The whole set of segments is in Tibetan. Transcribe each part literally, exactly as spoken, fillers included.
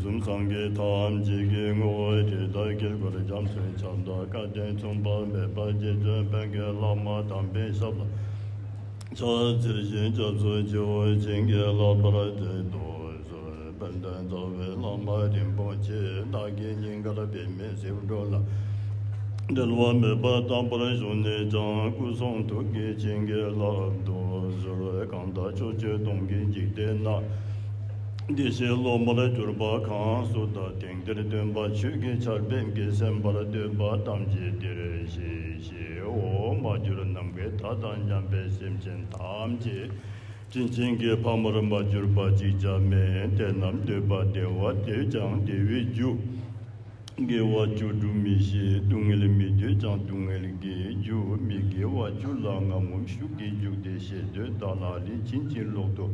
གསུམ་སངས་རྒྱས་ཐམས་ཅད་ཀྱི་ངོ་བོ་དེ་ལྟར་དཀྱིལ་འཁོར་རྒྱ་མཚོའི་ཁྱབ་བདག་སྐལ་ལྡན་མཚུངས་པ་མེད་པ་རྗེ་བཙུན་དཔལ་མགོན་བླ་མ་དམ་པའི་ཞབས་ལ་ཕྱག་འཚལ་ཞིང་སྐྱབས་སུ་མཆིའོ། བྱིན་གྱིས་བརླབ་པར་བགྱིད་དུ་གསོལ། དཔལ་ལྡན་རྩ་བའི་བླ་མ་རིན་པོ་ཆེ། བདག་གི་སྙིང་གར་པདྨའི་སེའུ་འབྲུ་ལ། འབྲལ་བ་མེད་པར་རྟག་པར་བཞུགས་ནས་ཀྱང་། སྐུ་གསུང་ཐུགས་ཀྱི་བྱིན་གྱིས་བརླབ་ཏུ་གསོལ། གང་དག་ཕྱོགས་བཅུ་སྟོང་གི་འཇིག་རྟེན་ན། བདེ་གཤེགས་སློབ་མར་གྱུར་པ་གང་སུ་དག། དེང་འདིར་སྟོན་པ་ཆོས་ཀྱི་ཆར་འབེབས་ཀྱིས། གསན་པར་འདོད་པ་ཐམས་ཅད་འདིར་གཤེགས་ཤིག། འོ་མ་གྱུར་ནམ་མཁའི་མཐའ་དང་མཉམ་པའི་སེམས་ཅན་ཐམས་ཅད། དྲིན་ཅན་གྱི་ཕ་མར་མ་གྱུར་པ་གཅིག་ཀྱང་མེད། དེ་རྣམས་འདོད་པ་བདེ་བ་འདོད་ཀྱང་བདེ་བའི་རྒྱུ། དགེ་བ་བཅུ་དྲུག་མི་ཤེས། སྡུག་བསྔལ་མི་འདོད་ཀྱང་སྡུག་བསྔལ་གྱི་རྒྱུ། མི་དགེ་བ་བཅུ་ལ་ངམ་ངུམ་ཤུགས་ཀྱིས་འཇུག་སྟེ། ཞེ་འདོད་དགྲ་ལ་རིན་ཆེན་གྱི་གློག་ཏུ་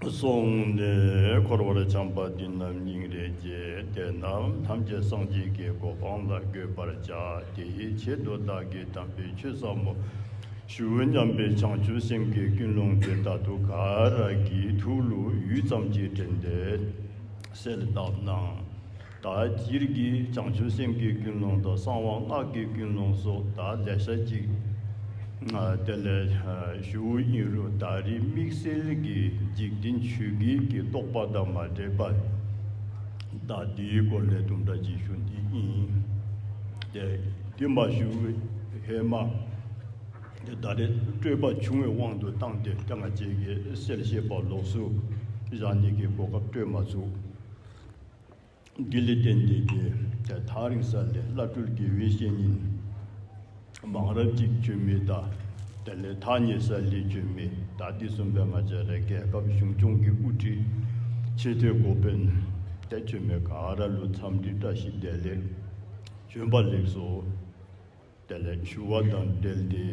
སོང་ནས། འཁོར་བར་འཁྱམས་པ་འདི་རྣམས་སྙིང་རེ་རྗེ། དེ་རྣམས་ཐམས་ཅད་སངས་རྒྱས་ཀྱི་གོ་འཕང་ལ་འགོད་པར་བྱ། དེའི་ཆེད་དུ་བདག་གིས་དམ་པའི་ཆོས་ཟབ་མོ་ཞུ་སྙམ་པའི་བྱང་ཆུབ་སེམས་ཀྱི་ཀུན་སློང་དེ་ད་དུང་ག་ར་གི་ཐུགས་ལུ་ཡུད་ཙམ་གྱིས་དྲན་ཏེ་གསལ་བཏབ་གནང་། ད་སྤྱིར་གྱི་བྱང་ཆུབ་སེམས་ཀྱི་ཀུན་སློང་དང་གསང་བ་སྔགས་ཀྱི་ཀུན་སློང་སོགས་ད་ལེ་ཤ་ཅིག་དེ་ལས་ཞུ་ཡིན་རུང་། ད་རེས་དམིགས་བསལ་གྱི་འཇིག་རྟེན་ཆོས་བརྒྱད་ཀྱི་རྟོག་པ་དང་མ་འདྲེས་པར་ད་འདིའི་སྐོར་ལས་དུམ་གྲ་ཅིག་ཞུ་འདི་ཡིན། དེ་འདི་མ་ཞུ་བའི་ཧེ་མ། དེ་ད་རེས་སྤྲོས་པ་བྱུང་བའི་དབང་དུ་བཏང་སྟེ། ད་ང་བཅས་ཀྱི་གསལ་བཤད་པ་ལོགས་སུ་བཞག་ནི་གི་གོ་སྐབས་སྤྲོད་མ་ཚུགས། འདི་ལས་བརྟེན་ཏེ་གི་དེ་ཐག་རིང་ས་ལས་བླ་སྤྲུལ་དགེ་བའི་བཤེས་གཉེན་མང་རབས་ཅིག་བྱོན་མི་དང་། དེ་ལས་ཐག་ཉེ་ས་ལས་བྱོན་མི་ད་འདི་གསུམ་པའི་ང་བཅས་རའི་རྒྱལ་ཁབ་གཞུང་སྐྱོང་གི་དབུ་ཁྲིད། ཆེས་མཐོའི་འགོ་དཔོན། དེ་བྱོན་མི་ག་ར་ལུ་འཚམས་འདྲི་བཀྲ་ཤིས་བདེ་ལེགས། བྱོན་པ་ལེགས་སོ། དེ་ལས་ཞུ་བ་དང་འབྲེལ་ཏེ།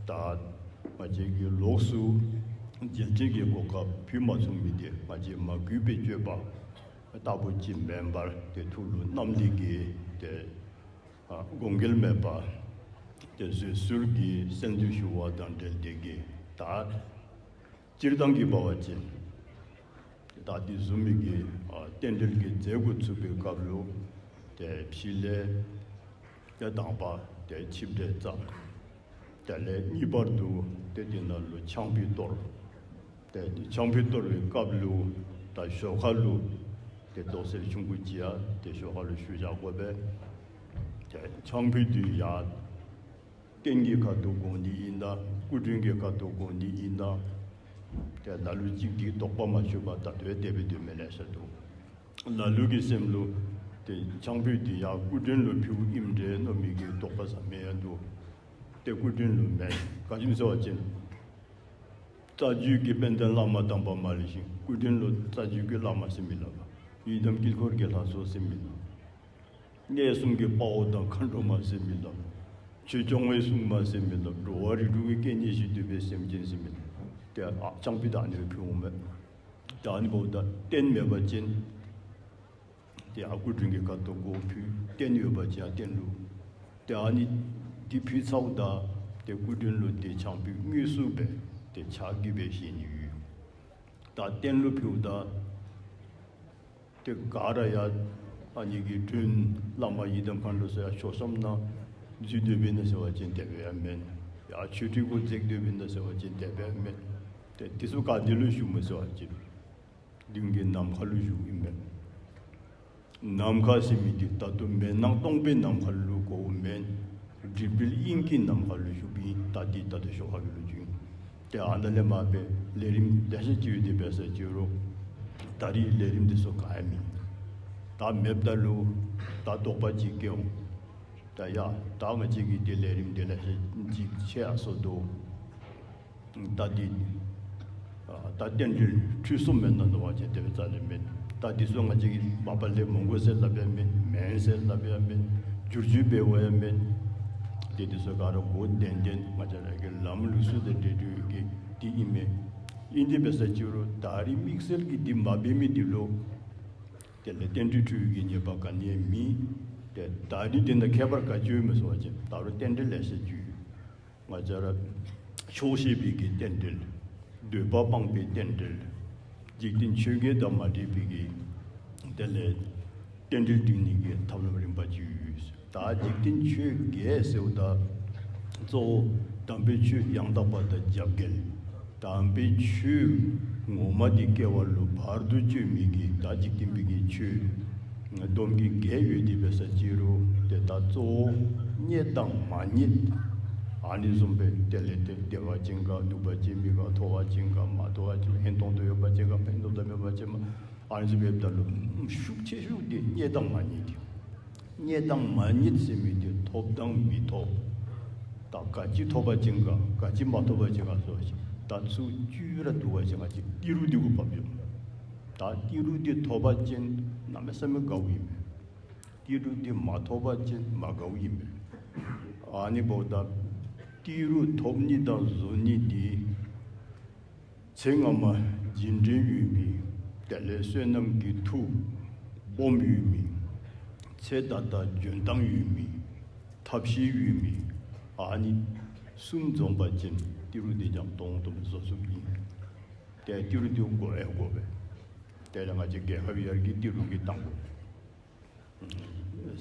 ད་ང་བཅས་ཀྱི་ལོགས་སུ་མཇལ་ཁྲིད་ཀྱི་གོ་སྐབས་ཕུལ་མ་ཚུགས་མི་དེ། ང་བཅས་མ་གུས་པའི་སྤྱོད་པ་ལྟ་བུ་ཅིག་མིན་པར། དེ་ཐུགས་ལུ་བསྣམས་ཏེ་གི་དེ་དགོངས་འགལ་མེད་པ་དེ་བཟོད་གསོལ་གྱི་གསོལ་འདེབས་ཞུ་བ་དང་འབྲེལ་ཏེ་གི། ད་སྤྱིར་བཏང་གི་འབད་བ་ཅིན་ད་འདི་བཟུམ་མའི་གི་རྟེན་འབྲེལ་གྱི་མཛད་སྒོ་ཚུགས་པའི་སྐབས་ལུ་དེ་ཕྱི་ལས་དེ་དང་པ་དེ་ཆིབས་གྲལ་བརྩམས། དེ་ལས་གཉིས་པར་དུ་དེ་དེ་ནང་ལུ་ཆང་ཕུད་གཏོར། དེ་ཆང་ཕུད་གཏོར་བའི་སྐབས་ལུ་ད་ཞོར་ཁ་ལུ་དེ་དོགས་སེལ་ཆུང་ཀུ་ཅིག་ཡང་དེ་ཞོར་ཁ་ལུ་ཞུ་བཞག་དགོ་པས། དེ་ཆང་ཕུད་དེ་ཡང་རྟེན་གྱི་ཁ་ཐུག་དགོ་ནི་ཨིན་ན། སྐུ་མགྲོན་གྱི་ཁ་ཐུག་དགོ་ནི་ཨིན་ན། དེ་ལ་ལུ་གཅིག་གིས་དོགས་པ་མ་ཆོད་པར་ད་དོན་དེ་སྦེ་འདོད་མི་ལེ་ཤ་འདུག། ལ་ལུ་གི་སེམས་ལུ་དེ་ཆང་ཕུད་དེ་ཡང་སྐུ་མགྲོན་ལུ་ཕུལཝ་ཨིནམ་འདྲས་མནོ་མི་གི་དོགས་པ་ཟ་མི་ཡང་འདུག། དེ་སྐུ་མགྲོན་ལུ་མེན། ག་ཅི་སྨོ་ཟེར་བ་ཅིན་རྩ་བརྒྱུད་ཀྱི་དཔལ་ལྡན་བླ་མ་དམ་པ་མ་ལུས་ཤིང་། སྐུ་མགྲོན་ལུ་རྩ་བརྒྱུད་ཀྱི་བླ་མ་ཟེར་མི་སླབ་པ། ཡི་དམ་དཀྱིལ་འཁོར་གྱི་ལྷ་ཚོགས་ཟེར་མི་སླབ། གནས་གསུམ་གྱི་དཔའ་བོ་དང་མཁའ་འགྲོ་མ་ཟེར་མི་སླབ། ཆོས་སྐྱོང་བའི་སྲུང་མ་ཟེར་མི་སླབ། འགྲོ་བ་རིགས་དྲུག་གི་སྐྱེ་གནས་བཞི་འདུས་པའི་སེམས་ཅན་ཟེར་མི་སླབ། དེ་ཨ་ཆང་ཕུད་ད་ཨ་ནི་སྦེ་ཕུལ་འོང་མས། ད་ཨ་ནི་འབདཝ་ད་རྟེན་མེད་པ་ཅིན། དེ་ཡང་སྐུ་མགྲོན་གྱི་ཁ་ཐུག་དགོ་ཕུལ། རྟེན་ཡོད་པ་ཅིན་ཡང་རྟེན་ལུ། དེ་ཨ་ནི་འདི་ཕུལ་ཚརཝ་ད་དེ་སྐུ་མགྲོན་ལུ་དེ་ཆང་ཕུད་དངོས་སུ་སྦེ་དེ་ཕྱག་གིས་སྦེ་བཞེས་ནི་ཡོད། ད་རྟེན་ལུ་ཕུལཝ་ད་དེ་ག་ར་ཡང་ཨ་ནི་གི་མགྲོན་བླ་མ་ཡི་དམ་མཁའ་འགྲོ་ཚུ་ཡང་མཆོད་བཤམས་ནང་འཛུལ་སྡོདཔ་ཨིན་ན་ཟེར་བ་ཅིན་དེ་སྦེ་ཡང་མེན། ཡང་མཆོད་ཁྲིའི་སྒོ་འཛེགས་སྡོདཔ་ཨིན་ན་ཟེར་བ་ཅིན་དེ་སྦེ་ཡང་མེན། དེ་དེ་ཚུ་ག་ཏེ་ལུ་བཞུགས་སྨོ་ཟེར་བ་ཅིན་མདུན་གྱི་ནམ་མཁའ་ལུ་བཞུགས་ཨིན་མས། ནམ་མཁའ་ཟེར་མི་འདི་ད་ལྟོ་མེ་ནང་སྟོང་པའི་ནམ་མཁའ་ལུ་གོཝ་མེན། སྒྲིབ་བྲལ་དབྱིངས་ཀྱི་ནམ་མཁའ་ལུ་བཞུགསཔ་ཨིན། ད་འདི་ད་ལྟོ་ཞོར་ཁ་གི་ལོ་རྒྱུས་ཨིན། དེ་ཨ་ནཱ་ལས་མར་སྦེ་ལས་རིམ་ལེ་ཤ་ཅིག་ཡོད། དེ་སྦེ་ཟེར་ཅི་རུང་ད་རིས་ལས་རིམ་འདི་ཚུ་ག་ཡང་མེད། ད་མེདཔ་ད་ལུ་ད་དོགས་པ་ཅིག་སྐྱེ་འོང་། ད་ཡ་ད་ང་བཅས་ཀྱིས་དེ་ལས་རིམ་འདི་ལེ་ཤ་ཅིག་ཆད་ཡར་སོང་འདུག། ད་འདི་ཨ་ད་རྟེན་འབྲེལ་འཁྲུལ་སོང་མེན་ན་འདུག་པ་ཅིན་དེ་སྦེ་རྩ་ལས་མེན། ད་འདི་ཚུ་ང་བཅས་ཀྱིས་མ་པ་ལས་མོང་གོ་ཟེར་སླབ་ཡང་མེན། མེན་ཟེར་སླབ་ཡང་མེན། བསྒྱུར་བཅོས་འབད་འོང་ཡང་མེན། དེ་འདི་ཚུ་ག་ར་གོ་བདེན་བདེན་ང་བཅས་ར་གི་ལམ་ལུགས་སྲོལ་དང་འབྲེལ་འདུག་གི་འདི་ཨིན་མས། ཨིན་དེ་སྦེ་ཟེར་ཅི་རུང་ད་རིས་དམིགས་བསལ་གྱིས་འདི་མ་འབད་མི་འདི་ལུ་དེ་ལས་རྟེན་འབྲེལ་འཁྲུལ་ཡོད་ཀྱི་ཉེས་པ་ག་ནི་ཡང་མེད། དེ་ད་རིས་འདི་ནང་ཁྱད་པར་ག་ཅི་ཡོད་མས་ཟེར་བ་ཅིན་ད་རུང་རྟེན་འབྲེལ་ལེ་ཤ་ཅིག་ཡོད། ང་བཅས་ར་ཆོག་ཤེས་པའི་གི་རྟེན་འབྲེལ། འདོད་པ་སྤངས་པའི་རྟེན་འབྲེལ། འཇིག་རྟེན་ཆོས་བརྒྱད་དང་མ་འདྲེས་པའི་གི་ དེ་ལས་རྟེན་འབྲེལ་སྒྲིག་ནི་གི་ཐབས་ལམ་རིམ་པ་ཅིག་ཡོད། ད་འཇིག་རྟེན་ཆོས་བརྒྱད་ཟེར་བ་ད་གཙོ་བོ་དམ་པའི་ཆོས་ཡང་དག་པ་དང་རྒྱབ་འགལ། དམ་པའི་ཆོས་ངོ་མ་དེ་སྐྱེ་བ་ལ་བར་དུ་གཅོད་མི་གི་ད་འཇིག་རྟེན་པའི་གི་ཆོས་སྡོམ་གྱི་བརྒྱད་ཡོད་དེ་བས་ས་ཅི་རུ་དེ་ད་གཙོ་བོ་རྙེད་དང་མ་རྙེད། ཨ་ནི་བཟུམ་པའི་དེ་ལས་དེ་བདེ་བ་ཅན་ག་སྡུག་པ་ཅན་མི་ག་མཐོ་བ་ཅན་ག་མ་མཐོ་བ་ཅན་ཕན་ཐོགས་དུ་ཡོད་པ་ཅན་ག་ཕན་ཐོགས་དུ་མེད་པ་ཅན་མ། ཨ་ནི་ཟེར་བའི་ད་ལོ་ཤུགས་ཆེ་ཤོས་དེ་རྙེད་དང་མ་རྙེད་དེ། རྙེད་དང་མ་རྙེད་ཟེར་མི་དེ་ཐོབ་དང་མི་ཐོབ། ད་ག་ཅི་ཐོབ་པ་ཅན་ག་ག་ཅི་མ་ཐོབ་པ་ཅན་ག་སོགས་ཤིག་ད་ཚུར་བཅུད་ར་འདུ་བ་ཅན་ག་ཅིག་ཏི་རུ་འདི་གུ་བབ་ཡོང་། ད་ཏི་རུ་འདི་ཐོབ་པ་ཅན་གནམ་མེད་ས་མེད་དགའ་བོ་ཡིན་པས། ཏི་རུ་འདི་མ་ཐོབ་པ་ཅན་མ་དགའ་བོ་ཡིན་པས། ཨ་ནི་བོ་ད་ཏི་རུ་ཐོབ་ནི་དང་བཟོ་ནི་འདི། ཚེ་སྔ་མ་རྗེས་འབྲེལ་ཡོད་མི། དེ་ལས་བསོད་ནམས་ཀྱི་མཐུ་སྦོམ་ཡོད་མི། ཚེ་ད་ལྟ་འཇོན་ཐང་ཡོད་མི། ཐབས་ཤེས་ཡོད་མི། ཨ་ནི་གསུམ་འཛོམས་པ་ཅན་ཏི་རུ་འདི་ཀྱང་དོང་དུ་བཟོ་ཚུགས་ཡིན། དེ་ཏི་རུ་འདི་དགོས་ཨེ་དགོས་པས། དེ་ལས་ང་ཚོ་རྒྱལ་ཁབ་ཡར་གྱི་ཏི་རུ་གི་བཏང་དགོས།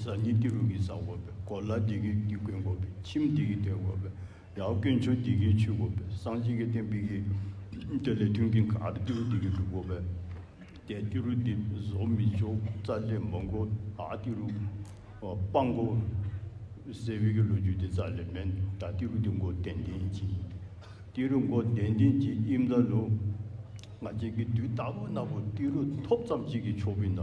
ཟ་ནི་ཏི་རུ་གི་ཟ་དགོས་པས། གོ་ལ་འདི་གི་འདི་གོན་དགོས་པས། ཁྱིམ་འདི་གི་སྟོན་དགོས་པས། ཡང་དཀོན་མཆོག་འདི་གི་མཆོད་དགོས་པས། སངས་རྒྱས་ཀྱི་བསྟན་པའི་གི་དེ་ལས་མཐུན་རྐྱེན་ག་རེ་ཏི་རུ་འདི་གི་སྒྲུབ་དགོས་པས། དེ་ཏི་རུ་འདི་བཟོ་མི་ཆོག་རྩ་ལས་མི་དགོས། ཨ་ཏི་རུ་སྤང་དགོས་ཟེར་བའི་གི་ལོ་རྒྱུས་དེ་རྩ་ལས་མེད། ད་ཏི་རུ་འདི་མགོ་ཏན་ཏན་གྱིས། ཏི་རུ་མགོ་ཏན་ཏན་གྱིས་ཨིམ་ད་ལོ། ང་བཅས་ཀྱི་དུས་ད་བོ་ན་བོ་ཏི་རུ་ཐོབ་ཙམ་ཅིག་གིས་ཆོག་པིན་ད།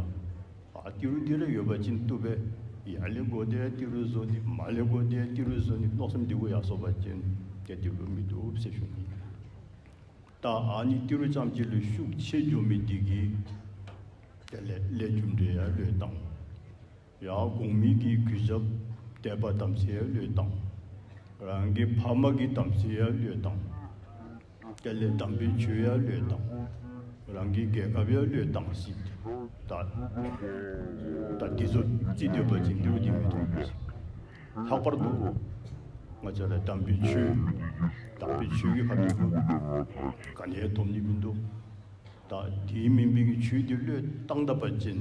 ཨ་ཏི་རུ་འདི་ར་ཡོད་པ་ཅིན་བཏུབ་པས། ཡར་ལས་འགོ་དེ་ཏི་རུ་བཟོ་ནི། མར་ལས་འགོ་དེ་ཏི་རུ་བཟོ་ནི། མནོ་བསམ་འདི་གུ་ཡར་སོང་པ་ཅིན་དེ་ཏི་རུ་མི་བཏུབ་ཟེར་ཞུ་ནི། ད་ཨ་ནི་ཏི་རུ་ཙམ་ཅིག་ལས་ཤུགས་ཆེ་འགྱོ་མི་འདི་གིས་དེ་ལས་ལས་རྒྱུ་འབྲས་ཡར་བློས་བཏང་། ཡང་གོང་མའི་གི་གུས་ཞབས་དད་པ་དམ་ཚིག་ཡར་བློས་བཏང་། རང་གི་ཕ་མ་གི་དམ་ཚིག་ཡར་བློས་བཏང་། དེ་ལས་དམ་པའི་ཆོས་ཡར་བློས་བཏང་། རང་གི་རྒྱལ་ཁབ་ཡར་བློས་བཏང་སྲིད། ད་ད་འདི་ཚོ་རྩིས་ལྟོས་པ་ཅིག་འདི་རུ་འདི་མི་མཐོང་། ལྷག་པར་དུ་ང་ཚོ་ལ་དམ་པའི་ཆོས། དམ་པའི་ཆོས་ཀྱི་ཁ་ཐུག་ག་ནས་ཐོབ་ནི་མི་འདུག་ད་དེའི་མིན་པའི་གི་ཆོས་དེ་བློས་བཏང་ད་པ་ཅིན་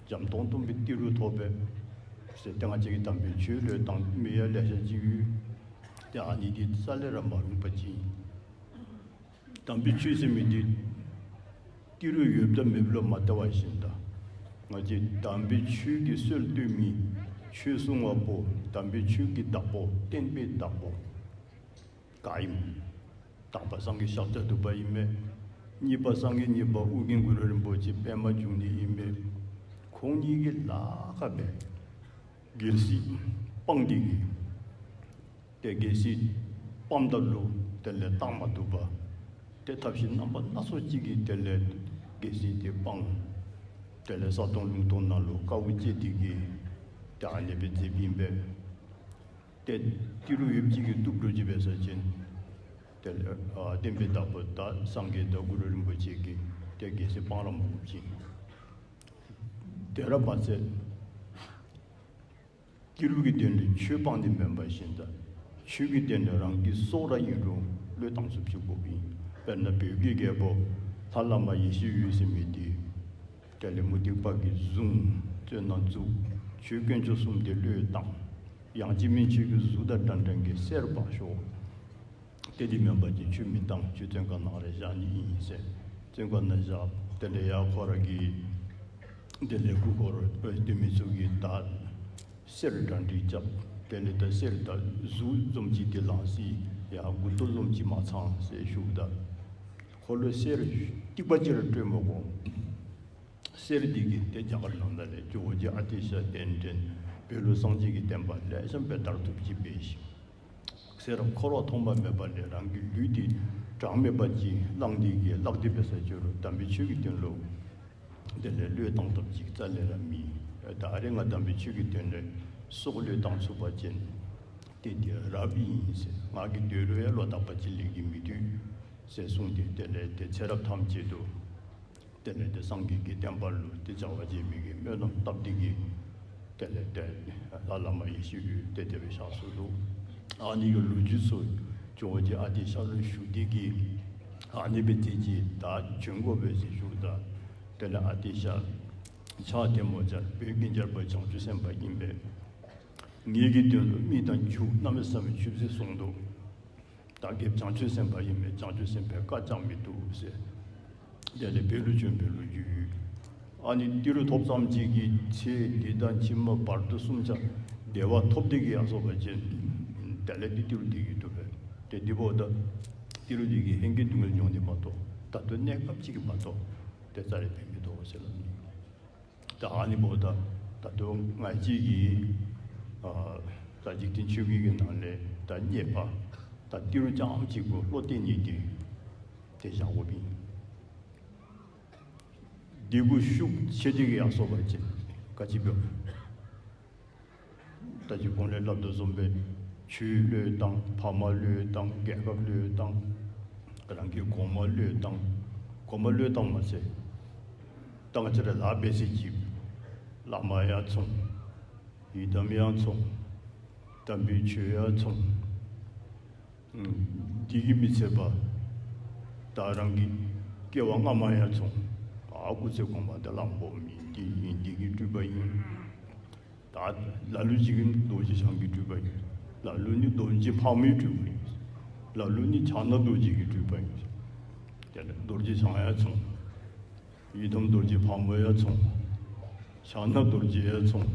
འཇམ་ཏོང་ཏོང་གི་ཏི་རུ་ཐོབ་པས་ཟེར་ཏེ། ང་བཅས་ཀྱི་དམ་པའི་ཆོས་བློས་བཏང་མི་ཡ་ལེ་ཤ་ཅིག་ཡོད། དེ་ཨ་ནི་དེ་རྩ་ལས་ར་མ་རུང་པ་ཅིག་དམ་པའི་ཆོས་ཟེར་མི་དེ་ཏི་རུ་ཡོད་དང་མེད་ལ་མ་ལྟ་བ་བཞིན་ད། ང་བཅས་དམ་པའི་ཆོས་ཀྱི་སྲོལ་གཏོད་མི། ཆོས་སྲུང་བ་པོ། དམ་པའི་ཆོས་ཀྱི་བདག་པོ། བསྟན་པའི་བདག་པོ་ག་ཡིན། དང་པ་སངས་རྒྱས་ཤཱཀྱ་ཐུབ་པ་ཡིན་མས། གཉིས་པ་སངས་རྒྱས་གཉིས་པ་ཨོ་རྒྱན་གུ་རུ་རིན་པོ་ཆེ་པདྨ་འབྱུང་གནས་ཡིན་མས། ཁོང་གཉིས་ཀྱི་ལ་ཁ་བས་རྒྱལ་སྲིད་སྤངས་དེ་གི་དེ་རྒྱལ་སྲིད་སྤངས་ད་ལུ་དེ་ལས་བཏང་མ་ཐུབ་པ། དེ་ཐབས་ཤེས་རྣམ་པ་སྣ་ཚོགས་ཅིག་གིས་དེ་ལས་རྒྱལ་སྲིད་དེ་སྤངས། དེ་ལས་ས་སྟོང་ལུང་སྟོང་ནང་ལུ་དཀའ་བ་སྤྱད་དེ་གི་དེ་ཨ་ནེ་པའི་མཛད་པ་ཡིན་པས། ཏེ་ཏི་རུ་ཡོད་ཅིག་གིས་བཏུབ་འགྲོ་ཅི་བས་ཟེར་ཅིན། དེ་ལས་ཨ་བསྟན་པའི་བདག་པོ་ད་སངས་རྒྱས་དང་གུ་རུ་རིན་པོ་ཆེ་གིས་དེ་རྒྱལ་སྲིད་སྤང་ར་མ་དགོས་ཅིང་། དེ་ར་མ་ཚད། ཏི་རུ་གི་དོན་ལས་ཆོས་སྤངས་ཏེ་མེན་པ་བཞིན་དུ། ཆོས་ཀྱི་དོན་ལས་རང་གི་སྲོག་ར་ཡིན་རུང་བློས་བཏང་ཚུགས་ཅིག་དགོས་པ་ཡིན། དཔེར་ན་བོད་ཀྱི་རྒྱལ་པོ་ལྷ་བླ་མ་ཡེ་ཤེས་འོད་ཟེར་མི་དེ། དེ་ལས་མུ་སྟེགས་པ་གིས་བཟུང་། བཙོན་ནང་བཙུགས། ཆོས་དཀོན་མཆོག་གསུམ་དེ་བློས་བཏང་། ཡང་སྤྱི་མིན་ཆོས་ཀྱི་གཟུགས་དང་འདྲ་འདྲ་གི་གསེར་འབག་ཤོག་དེ་དེ་མེན་པ་ཅིག་ཆོས་མི་བཏང་། ཆོས་བཙོན་ཁང་ནང་རེ་བཞག་ནི་ཡིན་ཟེར། བཙོན་ཁང་ནང་བཞག་དེ་ལས་ཡར་ཁོ་ར་གི་དེ་ལས་སྐུ་འཁོར་སྟོན་མི་ཚུ་གིས་ད་གསེར་གྲ་སྒྲིག་རྐྱབ། དེ་ལས་ད་གསེར་ད་གཟུགས་བཟུམ་ཅིག་དེ་ལང་སྲིད། ཡར་མགུ་ཏོ་བཟུམ་ཅིག་མ་ཚང་ཟེར་ཞུ་ད། ཁོ་ལུ་གསེར་ཐིགས་པ་ཅིག་ར་སྤྲོད་མི་དགོ། གསེར་འདི་གིས་དེ་རྒྱ་གར་ནང་ན་ལས་ཇོ་བོ་རྗེ་ཨ་ཏི་ཤ་གདན་འདྲེན། བོད་ལུ་སངས་རྒྱས་ཀྱི་བསྟན་པ་ལེགས་ཤོམ་སྦེ་དར་ཐུབ་ཅིག་འབད་ཞིང་། གསེར་འཁོར་བ་ཐོག་མ་མེད་པ་ལས་རང་གི་ལུས་འདི་གྲངས་མེད་པ་ཅིག་བླངས་ཏེ་གི་བརླག་སྟེ་འབད་ས་ཅིག་རུང་དམ་པའི་ཆོས་ཀྱི་དོན་ལུ་དེ་ལས་བློས་བཏང་ཐབས་ཅིག་རྩ་ལས་ར་མེད། ད་རེས་ང་དམ་པའི་ཆོས་ཀྱི་དོན་ལས་སྲོག་བློས་བཏང་ཚུགས་པ་ཅིན་དེ་དེ་རབ་ཨིན་ཟེར། ང་གིས་དེ་ལུ་ཡང་བློ་ཐག་པ་ཅིག་ལེན་གྱི་མི་འདུག་ཟེར་གསུངས་ཏེ། དེ་ལས་དེ་ཚེ་རབས་ཐམས་ཅད་དུ་དེ་ལས་དེ་སངས་རྒྱས་ཀྱི་བསྟན་པ་ལུ་དེ་བྱ་བ་བྱེད་མི་གི་སྨོན་ལམ་བཏབ་སྟེ་གི་དེ་ལས་དེ་ལྷ་བླ་མ་ཡེ་ཤེས་འོད་དེ་དེ་སྦེ་བཞག་སོ་ལོ། ཨ་ནི་གི་ལོ་རྒྱུས་ཚུ་ཇོ་བོ་རྗེ་ཨ་ཏི་ཤ་ལུ་ཞུ་སྟེ་གི་ཨ་ནི་སྦེ་དེ་ཅིག་ད་བྱོན་དགོ་པས་ཟེར་ཞུ་ད། དེ་ལས་ཨ་ཏི་ཤ་ ཕྱག་ཐལ་མོ་སྦྱར། བོད་ཀྱི་རྒྱལ་པོ་བྱང་ཆུབ་སེམས་དཔའ་ཡིན་པས། ངེད་ཀྱི་དོན་དུ་མི་དང་རྒྱུ་གནམ་མེད་ས་མེད་ཆུད་ཟོས་གསུངས་འདུག། ད་རྒྱལ་བྱང་ཆུབ་སེམས་དཔའ་ཡིན་པས་བྱང་ཆུབ་སེམས་དཔའི་བཀའ་ཅང་མི་འདུག་ཟེར། དེ་ལས་བོད་ལུ་བྱོན་པའི་ལོ་རྒྱུས་ཡོད། ཨ་ནི་ཏི་རུ་ཐོབ་ཙམ་ཅིག་གིས་ཚེ་འདི་དང་ཕྱི་མ་བར་དོ་གསུམ་ཆ་བདེ་བ་ཐོབ་སྟེ་གི་ཡར་སོང་བ་ཅིན། དེ་ལས་འདི་ཏི་རུ་འདི་གིས་འདུག་པས། དེ་འདི་འབདཝ་ད་ཏི་རུ་འདི་གིས་ཧེང་སྐལ་སྡུག་བསྔལ་མྱོང་ནི་མ་གཏོགས། ད་དུང་གནས་སྐབས་ཅིག་གིས་མ་གཏོགས་དེ་རྩ་ལས་ཕན་མི་འདུག་ཟེར་ལབ་ནི། ད་ཨ་ནི་འབདཝ་ད་ད་དུང་ང་བཅས་ཀྱི་ཨ་ད་འཇིག་རྟེན་ཆོས་བརྒྱད་ཀྱི་ནང་ལས་ད་རྙེད་པ་ད་ཏི་རུ་རྐྱངམ་གཅིག་པོ་བློ་གཏད་ནི་དེ་དེ་བཞག་དགོཔ་ཨིན། འདི་གུ་ཤུགས་ཆེ་དེ་གི་ཡར་སོང་བ་ཅིན་ག་ཅི་འབད། ད་ཅི་གོང་ལས་སླབ་དོ་བཟུམ་སྦེ་ཆོས་བློས་བཏང་། ཕ་མ་བློས་བཏང་། རྒྱལ་ཁབ་བློས་བཏང་། རང་གི་གོང་མ་བློས་བཏང་། གོང་མ་བློས་བཏང་མ་ཚད་ད་ང་བཅས་ར་ལཱ་འབད་ས་ཅིག་བླ་མ་ཡང་བཙོང་། ཡི་དམ་ཡང་བཙོང་། དམ་པའི་ཆོས་ཡང་བཙོང་། ཨུམ། འདི་གིས་མི་ཚད་པར་ད་རང་གི་སྐྱེ་བ་སྔ་མ་ཡང་བཙོང་། ཨ་སྐུ་ཚེ་གོང་མ་དེ་གླང་པོ་མི་འདི་ཡིན། འདི་གི་སྤྲུལ་པ་ཡིན། ད་ལ་ལུ་ཅིག་གིས་རྡོ་རྗེ་འཆང་གི་སྤྲུལ་པ་ཡིན། ལ་ལུ་ནི་རྡོ་རྗེ་ཕག་མོའི་སྤྲུལ་པ་ཡིན། ལ་ལུ་ནི་ཕྱག་ན་རྡོ་རྗེ་གི་སྤྲུལ་པ་ཡིན། དེ་ལས་རྡོ་རྗེ་འཆང་ཡང་བཙོང་། ཡི་དམ་རྡོ་རྗེ་ཕག་མོ་ཡང་བཙོང་། ཕྱག་ན་རྡོ་རྗེ་ཡང་བཙོང་།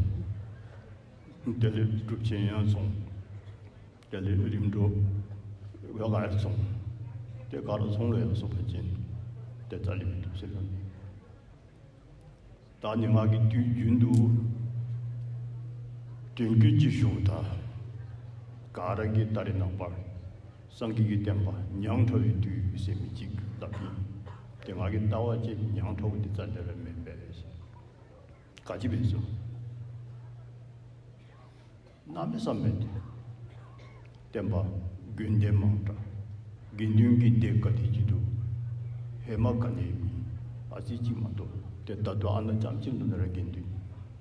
དེ་ལས་གྲུབ་ཆེན་ཡང་བཙོང་། དེ་ལས་རིམ་གྲོ་ཡང་ག་ར་བཙོང་། དེ་ག་ར་བཙོང་ལ་ཡར་སོང་བ་ཅིན་དེ་རྩ་ལས་མི་འདུག་ཟེར་ལབ་ནི། ད་ནི་ང་གིས་དུས་རྒྱུན་དུ་དྲན་སྐུལ་ཅིག་ཞུཝ་ད། ག་ར་གིས་ད་རེས་ནངས་པར་སངས་རྒྱས་ཀྱི་བསྟན་པ་ཉམ་ཐག་པའི་དུས་ཟེར་མི་ཅིག་ལབ་ཨིན། དེ་ང་གིས་ལྟ་བ་ཅིན་ཉམ་ཐག་པ་འདི་རྩ་ལས་ར་མེན་པས། ག་ཅི་འབད་ཟེར། གནམ་མེད་ས་མེད་དེ། བསྟན་པ་དགོན་སྡེ་མང་དྲགས། དགེ་འདུན་གྱི་སྡེ་ག་དེ་ཅིག་འདུག། ཧེ་མ་ག་ནི་མེད། ཨ་ཙི་ཅིག་མ་གཏོགས། དེ་ད་དུང་ཨ་ནཱ་རྒྱ་ཆེན་ལུ་ན་ར་དགེ་འདུན་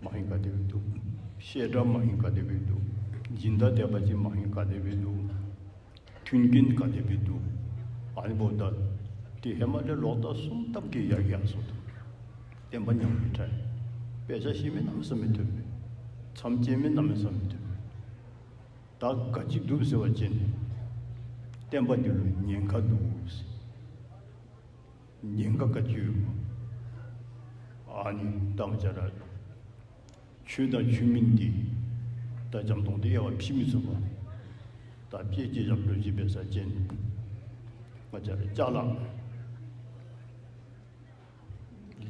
མ་ཧིང་ག་དེ་སྦེ་འདུག། བཤད་གྲྭ་མ་ཧིང་ག་དེ་སྦེ་འདུག། སྦྱིན་བདག་སྡེ་པ་ཅིག་མ་ཧིང་ག་དེ་སྦེ་འདུག། མཐུན་རྐྱེན་ག་དེ་སྦེ་འདུག། ཨ་ནི་འབདཝ་ད་དེ་ཧེ་མ་ལས་ལོག་ལྟ་གསུམ་ཐམ་གྱིས་ཡར་ཡར་སོང་འདུག། བསྟན་པ་ཉམས་མི་ཐལ། དཔེ་ཆ་ཤེས་མི་གནམ་མེད་ས་མེད་ཐོན་པས། མཚམས་བཅད་མི་གནམ་མེད་ས་མེད་ཐོན་པས། ད་ག་ཅི་འདུག་ཟེར་བ་ཅིན་བསྟན་པ་འདི་ལུ་ཉེན་ཁ་འདུག་ཟེར། ཉེན་ཁ་ག་ཅི་ཡོད་མོ། ཨ་ནི་ད་ང་བཅས་ར་ཆོས་དང་ཆོས་མིན་འདི་ད་འཇམ་ཏོང་ཏོ་དབྱེ་བ་ཕྱེ་མི་ཚུགས་པ། ད་དཔེ་ཅིག་བཞག་ལོ་ཅིག་འབད་ས་ཅིན་ང་བཅས་ར་ཅ་ལག་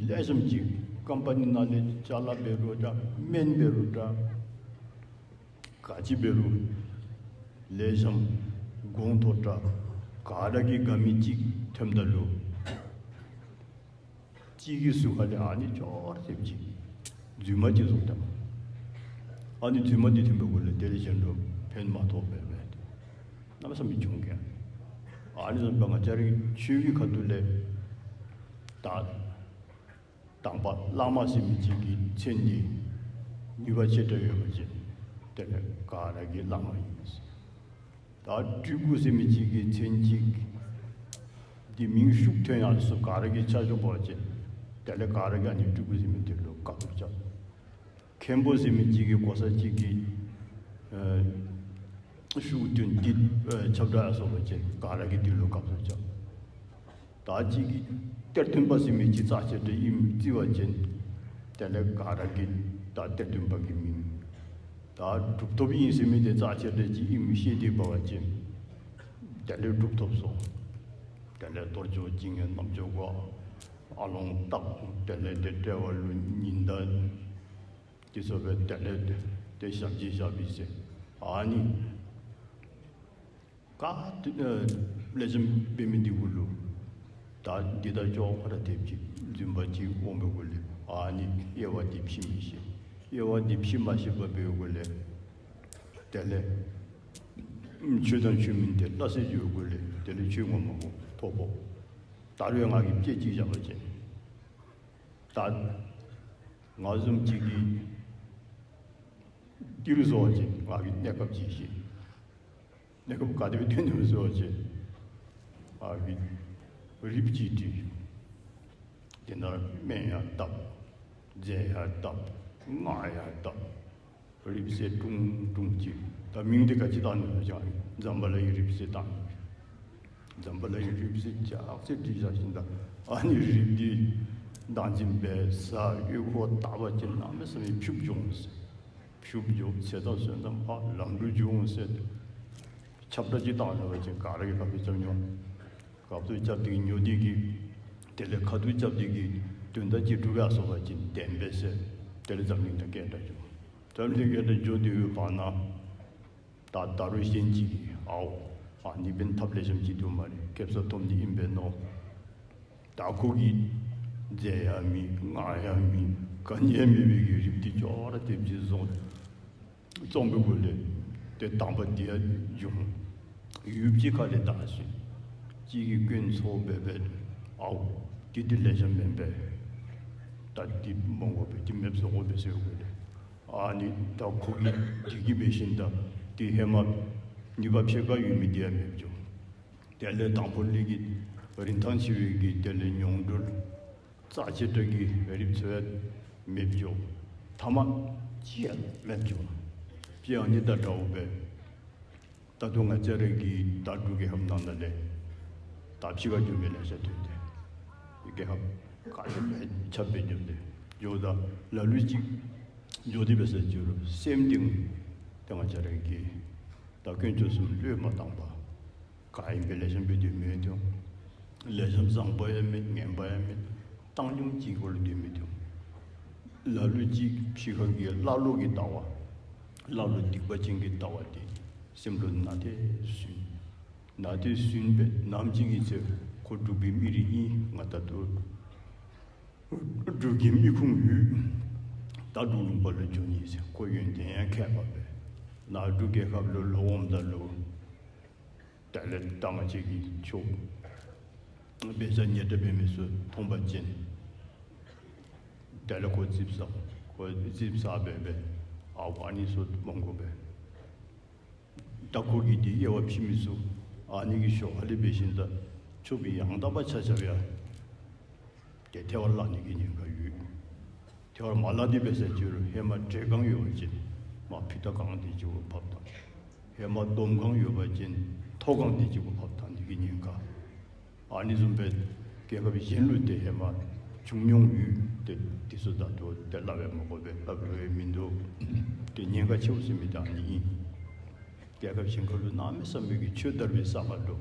ལེགས་ཤོམ་ཅིག་ཀམ་པ་ནི་ནང་ལས་ཅ་ལག་འབད་རུང་འདྲ། སྨན་འབད་རུང་འདྲ། ག་ཅི་འབད་རུང་ལེགས་ཤོམ་གོང་མཐོ་དྲགས་ག་ར་གིས་དགའ་མི་ཅིག་ཐོནམ་ད་ལུ་གཅིག་གི་ཟུར་ཁ་ལས་ཨ་ནི་ཅོག་ར་ཐེབས་ཅིག་རྫུན་མ་ཅིག་བཟོ་བཏང་། ཨ་ནི་རྫུན་མ་འདི་ཐོན་པའི་གུ་ལས་དེ་ལས་གཞན་དུ་ཕན་མ་ཐོགས་པའི་སྦེ་གནམ་མེད་ས་མེད་བྱུང་གི། ཨ་ནི་བཟུམ་སྦེ་ང་བཅས་རའི་ཆོས་ཀྱི་ཁ་ཐུག་ལས་ད་དང་པ་བླ་མ་ཟེར་མི་ཅིག་གི་མཚན་འདི་ནུས་པ་ཆེ་དྲགས་ཡོད་པ་ཅིན་དེ་ལས་ག་ར་གི་བླ་མ་ཨིན། ད་སྤྲུལ་སྐུ་ཟེར་མི་ཅིག་གི་མཚན་ཅིག་འདི་མིང་ཤུགས་ཐོན་ཡར་སོང་ག་ར་གི་ཆ་འཇོག་པ་ཅིན་དེ་ལས་ག་ར་གིས་ཨ་ནི་སྤྲུལ་སྐུ་ཟེར་མི་འདི་ལུ་དགའ་སྤྲོ་རྐྱབ། མཁན་པོ་ཟེར་མི་ཅིག་གི་གོ་ས་ཅིག་གི་ཨ་ཤུགས་ཐོན་འདི་ཨ་ཁྱབ་བསྒྲགས་སོང་བ་ཅིན་ག་ར་གིས་འདི་ལུ་དགའ་སྤྲོ་རྐྱབ། ད་ཅིག་གིས་གཏེར་སྟོན་པ་ཟེར་མི་ཅིག་རྩ་ཆེ་དྲགས་ཨིནམ་བརྩི་བ་ཅིན་དེ་ལས་ག་ར་གིས་ད་གཏེར་སྟོན་པ་གི་མིང་། ད་གྲུབ་ཐོབ་ཨིན་ཟེར་མི་དེ་རྩ་ཆེ་དྲགས་ཅིག་ཨིནམ་ཤེས་ཏེ་འབད་བ་ཅིན་དེ་ལས་གྲུབ་ཐོབ་སོགས་དེ་ལས་གཏོར་ཆོག་བྱིན་ནི་རྣམ་ཅོ་གོ་ཨ་ལོང་བཏགས། དེ་ལས་དེ་དཔྲལ་བ་ལུ་ཉི་ཟླ་འདི་ཚུ་སྦེ་དེ་ལས་དེ་དེ་ཞབས་ཀྱིས་བཞག་པའི་ཟེར། ཨ་ནི་ག་དེ་ཨ་ལེགས་ཤོམ་འབད་མི་འདི་གུ་ལུ་ད་འདི་དང་ཅོག་ར་ཐེབས་ཅིག་རྫུན་པ་ཅིག་འོང་པའི་གུ་ལས་ཨ་ནི་དབྱེ་བ་འདི་ཕྱེ་མི་ཤེས། དབྱེ་བ་འདི་ཕྱེ་མ་ཤེས་པར་འབད་བའི་གུ་ལས་དེ་ལས་ཆོས་དང་ཆོས་མིན་དེ་སླ་བསྲེ་འགྱོ་བའི་གུ་ལས་དེ་ལས་ཆོས་ངོ་མ་གོ་ཐོབ་པོ། ད་རུང་ང་གིས་དཔེ་ཅིག་བཞག་པ་ཅིན་ད་ང་བཟུམ་ཅིག་གིས་ཏི་རུ་བཟོ་བ་ཅིན་ང་གིས་གནས་སྐབས་ཅིག་ཤེས། གནས་སྐབས་ག་དེ་སྦེ་ཐོན་ནུག་ཟེར་བ་ཅིན་ང་གིས་རིལ་བུ་ཅིག་བསྒྲིལ། དེ་ནང་སྨན་ཡང་བཏབ། རྫས་ཡར་བཏབ། སྔགས་ཡར་བཏབ། རིབ་བསྲེལ་ཀྲུང་ཀྲུང་གཅིག་ད་མིང་དེ་ག་ཅི་བཏགས་ནས་ཀྱང་ཛམ་བྷ་ལ་ཡི་རིབ་བསྲེལ་བཏགས་ནས། ཛམ་བྷ་ལ་ཡི་རིབ་བསྲེལ་ལྕགས་སེ་བྲིས་བཞག་བཞིན་ད། ཨ་ནི་རིབ་འདི་བདག་འཛིན་པའི་ས་གཡོས་འཁོར་བཏགས་པ་ཅན་གནམ་མེད་ས་མེད་ཕྱུག་བྱུང་ཟེར། ཕྱུག་བྱུང་ཚེ་དང་བསོད་ནམས་འཕགས་ལམ་འགྲོ་འབྱུང་ཟེར། ཁྱབ་བསྒྲགས་ཅིག་བཏང་ཡོད་པ་ཅིག་ག་རེ་གི་ཁ་ཐུག་རྐྱབ་མྱོང་། ག་ཐུག་རྐྱབ་དེ་གི་ཉོ་དེ་གི། དེ་ལས་ཁ་ཐུག་རྐྱབ་དེ་གི། དོན་དག་ཅིག་སྒྲུབ་ཡག་སོགས་པ་ཅིག་བདེན་པས་ཟེར། དེ་ལས་འཛམ་གླིང་དུ་སྐད་གྲགས་བྱུང་། འཛམ་གླིང་སྐད་གྲགས་བྱུང་དེ་ཡོད་པ་ན། ད་ད་རུང་གཞན་གཅིག་གིས་ཨའོ། ཨ་ནི་ཕན་ཐབས་ལེགས་ཤོམ་ཅིག་འདུག་མ་རེད། ཁེ་བཟང་ཐོབ་ནི་ཡིན་པས་ནོ། ད་ཁོ་གིས་རྫས་ཡང་མིན་སྔགས་ཡང་མིན་ག་ནི་ཡང་མིན་པའི་གི་རིབ་དེ་ཅོག་ར་དེབ་ཅིག་བཟུང་། རྩོམ་པའི་སྒོ་ལས་དེ་དང་པོ་དེ་ཡང་བྱུང་། ཡུལ་གཅིག་ཁ་ལས་བཏགས་ཤིང་། གཅིག་གིས་སྐྱོན་ཚོགས་འབད་པས་ཨའོ། དེ་དེ་ལེགས་ཤོམ་མིན་པས། ད་དེ་མ་དགོས་པས་དེ་མེད་བཟོ་དགོས་པས་ཟེར་བའི་སྒོ་ལས། ཨ་ནི་ད་ཁོ་གིས་དེ་གི་བས་ཤིང་ད་དེ་ཧེ་མ་ནུས་པ་ཕྱེད་ཀ་ཡོད་མི་དེ་ཡང་མེད་བྱུང་། དེ་ལས་དང་པོ་ལས་ཀྱི་རིན་ཐང་ཆེ་བའི་གི་དེ་ལས་མྱོང་གྲོལ་རྩ་ཆེ་དྲགས་ཀྱི་རིགས་ཚོ་མེད་འཇོག་ཐ་མ་ཅི་ཡང་མེད་འཇོག་ཅི་ཡང་ནི་ད་འདྲ་བོ་བས། ད་དུང་ང་བཅས་ར་གི་ད་འབྲུག་རྒྱལ་ཁབ་ནང་ལ་ལས་ད་ཕྱི་ཁ་འཇོག་མེད་ལས་བྱ་དོན་ཏེ། རྒྱལ་ཁབ་ག་ལས་ལས་ཁྱབ་པའི་འཇོག་སྟེ་འཇོག་ད་ལ་ལུས་ཅིག་འཇོག་སྟེ་བས་ཟེར་གྱུར་སེམས་གཏིང་དེ་ང་བཅས་ར་གི་ད་དཀོན་མཆོག་གསུམ་བློས་མ་བཏང་པ། ག་ཡིན་པའི་ལས་བྱ་འབད་དུས་མེད་དོ། ལས་བྱ་བཟང་པོ་ཡང་མེད་ངན་པ་ཡང་མེད། བཏང་སྙོམས་ཀྱི་སྐོར་ལ་དུས་མེད་དོ། ལ་ལུ་གཅིག་ཕྱི་ཁ་གི་ཀླ་ཀློ་གི་ལྟ་བ། ཀླ་ཀློ་སྡིག་པ་ཅན་གྱི་ལྟ་བ་དེ་སེམས་ལུ་ན་དེ་སུན། ན་དེ་སུན་པས་ནམ་ཅིག་གི་ཚེ་ཁོ་འབྲུག་པའི་མི་རིགས་ཨིན་ང་ད་དུ། འབྲུག་གི་མི་ཁུངས་ཡོད། ད་འབྲུག་ལུང་པ་ལ་འབྱོན་ནི་ཟེར་ཁོ་ཡོན་ཏན་ཡང་མཁས་པ་བས། ན་འབྲུག་རྒྱལ་ཁབ་ལ་ལོག་འོངམ་ད་ལུ། དེ་ལས་ད་ང་བཅས་ཀྱི་ཆོས་དཔེ་ཆ་ཉེ་འདྲ་འབད་མི་ཚུ་མཐོང་པ་ཅིན། དེ་ལས་ཁོ་རྩིགཔ་ཟ། ཁོ་རྩིགཔ་ཟ་འབད་འབད་ཨ་ཝ་ནི་ཚུ་མང་པོ་འབད། ད་ཁོ་གིས་དེ་དབྱེ་བ་ཕྱེ་མི་ཚུ་ཨ་ནི་གི་ཞོར་ཧ་ལས་འབད་ཞིནམ་ད་ཆོས་པའི་ཡང་དག་པ་ཆ་ཁྱབ་ཡང་དེ་ཐལ་བར་བརླག་ནི་གི་ཉེན་ཁ་ཡོད། ཐལ་བར་མ་བརླག་དེ་འབད་ཟེར་གྱུར་ཧེ་མ་བྲེ་གང་ཡོད་པ་ཅིན་མ་ཕུད་ད་གང་དེ་གཅིག་པུ་ཕབ་བཏང་། ཧེ་མ་སྡོམ་གང་ཡོད་པ་ཅིན་ཐོ་གང་དེ་གཅིག་པུ་ཕབ་བཏང་ནི་གི་ཉེན་ཁ། ཨ་ནི་བཟུམ་སྦེ་རྒྱལ་ཁབ་གཞན་ལུ་དེ་ཧེ་མ་བྱུང་མྱོང་ཡོད་དེ་དེ་ཚུ་ད་དུང་དེ་སླབ་ཡང་མ་དགོ་པས་སླབ་རུང་མིན་འདུག་དེ་ཉེན་ཁ་ཆེཝ་ཟེར་མི་དེ་ཨ་ནི་ཨིན། རྒྱལ་ཁབ་གཞན་ཁ་ལུ་གནམ་མེད་ས་མེད་ཀྱི་ཆོས་དར་བའི་ས་ཁ་ལུ་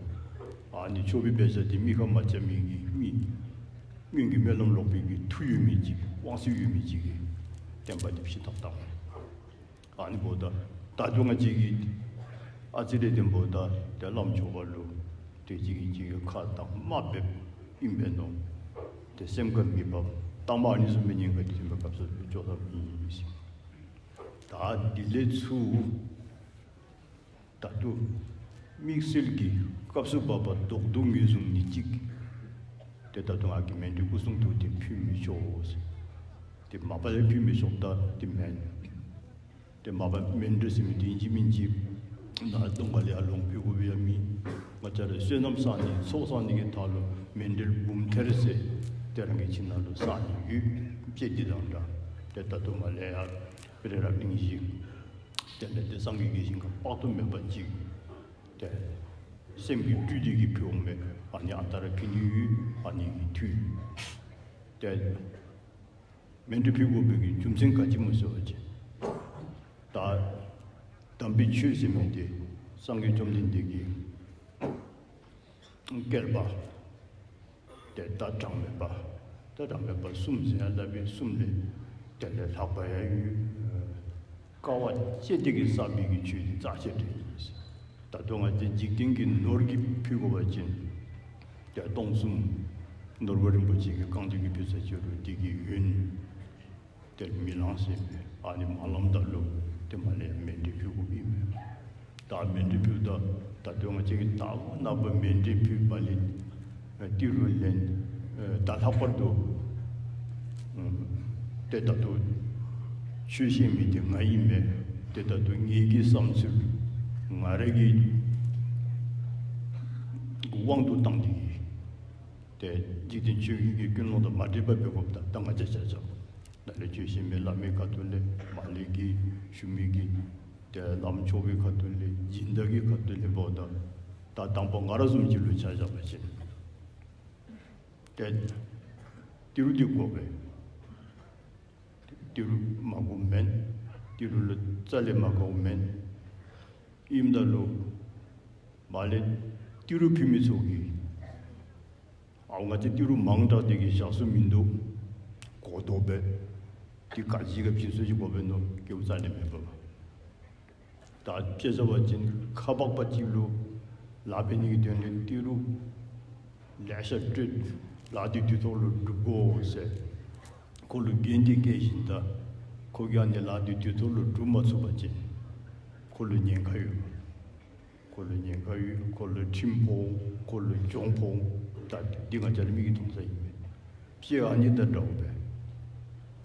ཨ་ནི་ཆོས་པའི་དཔེ་ཆ་དེ་མི་ཁ་མ་ཆ་མི་གི་མི་སྔོན་གྱི་སྨོན་ལམ་ལོག་པའི་གི་མཐུ་ཡོད་མི་ཅིག་དབང་ཤུགས་ཡོད་མི་ཅིག་གིས་བསྟན་པ་དེ་ཕྱི་ཐག་བཏང་། ཨ་ནི་འབདཝ་ད་ད་དུང་ང་བཅས་ཀྱི་ཨ་ཙི་རེ་དེ་འབདཝ་ད་དེ་བླམ་ཆོས་པ་ལུ་དེ་གཅིག་གིས་གཅིག་གི་ཁ་དང་དམའ་འབེབས་ཨིན་པས་ནོ། དེ་སེམས་ཁར་མི་བབ་ད་མ་ཨ་ནི་བཟུམ་མའི་ཉེན་ཁ་དེ་ཐོན་པའི་སྐབས་སུ་ལུ་ཅོག་ཙམ་ཨིན་ཟེར། ད་དེ་ལས་ཚུར་ད་དུང་དམིགས་བསལ་གྱི་སྐབས་སུ་བབ་པ་བཟློག་ལྡོག་ངོས་བཟུང་ནི་གཅིག་དེ་ད་དུང་ང་གིས་མཎྜལ་སྐུ་གསུང་ཐུགས་དེ་ཕུལ་མི་ཆོག་ཟེར། དེ་མ་པ་ལས་ཕུལ་མི་ཆོག་ད་དེ་མེན། དེ་མ་པ་མཎྜལ་ཟེར་མི་དེ་ཨིན་ཅི་མིན་ཅི་ན་གདོང་ཁ་ལས་ཡར་ལོངས་ཕུལ་དགོ་པའི་ཡང་མེད། ང་བཅས་ར་བསོད་ནམས་བསགས་ནི་ཚོགས་བསགས་ནི་གི་ཐོག་ལུ་མཎྜལ་འབུམ་ཐེར་ཟེར་དེ་རང་གི་ཁྱིམ་ནང་ལུ་བསགས་ནི་ཡོད། དཔེ་འདི་དང་འདྲ། དེ་ད་དུང་མ་ལས་ཡར་རི་རབ་གླིང་བཞི། དེ་ལས་དེ་སངས་རྒྱས་ཀྱི་ཞིང་ཁམས་དཔག་ཏུ་མེད་པ་ཅིག་དེ་སེམས་ཀྱི་སྤྲུལ་དེ་གིས་ཕུལ་འོང་མས། ཨ་ནི་ཨ་རྟག་ར་ཕུལ་ནི་ཡོད། ཨ་ནི་གི་མཐུས། དེ་མཎྜལ་ཕུལ་དགོ་པའི་གི་རྒྱུ་མཚན་ག་ཅི་སྨོ་ཟེར་བ་ཅིན། ད་དམ་པའི་ཆོས་ཟེར་མི་དེ་སངས་རྒྱས་བཅོམ་ལྡན་འདས་ཀྱིས་བསྐལ་པ་དེ་ད་གྲངས་མེད་པ། ད་གྲངས་མེད་པ་གསུམ་ཟེར་ཡང་སླབ་པའི་གསུམ་ལས་དེ་ལས་ལྷག་པ་ཡང་ཡོད། དཀའ་བ་སྤྱད་དེ་གིས་བསགས་པའི་གི་ཆོས་དེ་རྩ་ཆེ་དྲགས་ཨིན། ད་དུང་ང་བཅས་འཇིག་རྟེན་གྱི་ནོར་གྱིས་ཕུལ་དགོ་པ་ཅིན་དེ་སྟོང་གསུམ་ནོར་བུ་རིན་པོ་ཆེ་གིས་བཀང་སྟེ་གིས་ཕུལ་ས་ཅིག་རུང་དེ་གི་ཡོན་དེར་མི་ལང་ཟེར་མས། ཨ་ནི་མ་ལངམ་ད་ལུ་དེ་མ་ལས་མཎྜལ་ཕུལ་དགོཔ་ཨིན་མས། ད་མཎྜལ་ཕུལ་ད་ད་དུང་ང་བཅས་ཀྱིས་ད་ནངས་པ་མཎྜལ་ཕུལ་བ་ལས་ཏི་རུ་ལེན་ད་ལྷག་པར་དུ་དེ་ད་དུང་ཆོས་བཤད་མི་དེ་ང་ཨིན་མས། དེ་ད་དུང་ངེ་གི་བསམ་ཚུལ་ང་ར་གི་དབང་དུ་བཏང་སྟེ་གིས་དེ་འཇིག་རྟེན་ཆོས་བརྒྱུད་ཀྱི་ཀུན་སློང་དང་མ་འདྲེས་པ་འབད་དགོཔ་ད་ད་ང་བཅས་ཆ་ཁྱབ། ད་ལས་ཆོས་བཤད་མི་བླ་མའི་ཁ་ཐུག་ལས་མ་ལས་ཀྱི་ཞུ་མི་གི་དེ་ལམ་ཆོག་པའི་ཁ་ཐུག་ལས་སྦྱིན་བདག་གི་ཁ་ཐུག་ལས་བོ་ད་ད་དང་པོ་ང་ར་བཟུམ་གྱི་ལུས་ཆ་བཞག་པ་བྱས། དེ་ཏི་རུ་འདི་དགོས་པས། ཏི་རུ་མ་དགོས་མེད། ཏི་རུ་ལ་རྩ་ལས་མ་དགོས་མེད། ཨིམ་ད་ལོ་མ་ལས་ཏི་རུ་ཕུལ་མི་ཚོ་གི་ཨའོ་ང་ཚོ་ཏི་རུ་མང་དྲགས་དེ་གི་བཞག་སུ་མི་འདུག་གོ་དོ་བས། དེ་ག་ཅི་ག་ཕྱིན་སུ་ཞིག་དགོས་པས་ནོ་སྐྱེ་བོ་རྩ་ལས་མེད་པ། ད་དཔེ་ཆ་བ་ཅན་ཁ་པག་པ་གཅིག་ལུ་ལ་པའི་ནི་གི་དོན་ལས་ཏི་རུ་ལས་ཤ་སྤྲོད་ལ་དེ་དུས་ཐོག་ལུ་སྒྲུབ་དགོ་ཟེར། ཁོ་ལུ་འགན་དེ་བཀལ་བཞིན་ད་ཁོ་གི་ཨ་ནི་ལ་དེ་དུས་ཐོག་ལུ་སྒྲུབ་མ་ཚུགས་པ་ཅན་ཁོ་ལུ་ཉེན་ཁ་ཡོད། ཁོ་ལུ་ཉེན་ཁ་ཡོད། ཁོ་ལུ་ཁྲིམས་ཕོག་ཁོ་ལུ་གྱོང་ཕོག་ད་འདི་ང་ཅག་ལ་མིག་གིས་མཐོང་ས་ཡིན་པས། ཕྱེ་ཨ་ནི་ད་འདྲ་བོ་བས།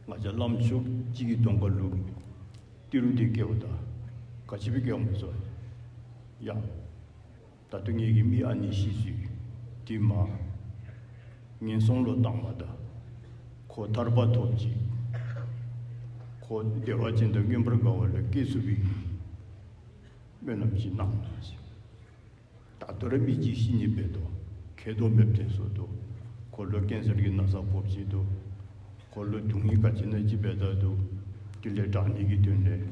ང་ཅག་བླམ་ཆོས་སྐྱིད་ཀྱི་གདོང་ཁ་ལུ་ཏི་རུ་འདི་སྐྱེ་བ་ད་ག་ཅི་བི་སྐྱེ་བ་མ་བཟོ། ཡ། ད་དུང་ངེད་ཀྱི་མི་ཨ་ནི་ཤི་སུས་དེ་མ་ངན་སོང་ལོ་བཏང་མ་ད་ཁོ་ཐར་པ་ཐོབ་ཅིག་ཁོ་བདེ་བ་ཅན་དུ་མངོན་པར་དགའ་བ་ལ་སྐྱེ་ཚུགས་པའི་སྨོན་ལམ་ཅིག་གནང་ཟེར། ད་དུ་ར་མི་གཅིག་ཤི་ནི་བས་དོ་ཁེ་དོ་མེད་དེ་སོ་དོ། ཁོ་ལོ་ཀན་སར་གྱི་ན་ཚ་ཕོབ་ཅིག་དོ། ཁོ་ལོ་སྡུག་བསྔལ་ག་ཅི་ན་ཅི་བས་ད་དོ། དེ་ལས་དྲག་ནི་གི་དོན་ལས་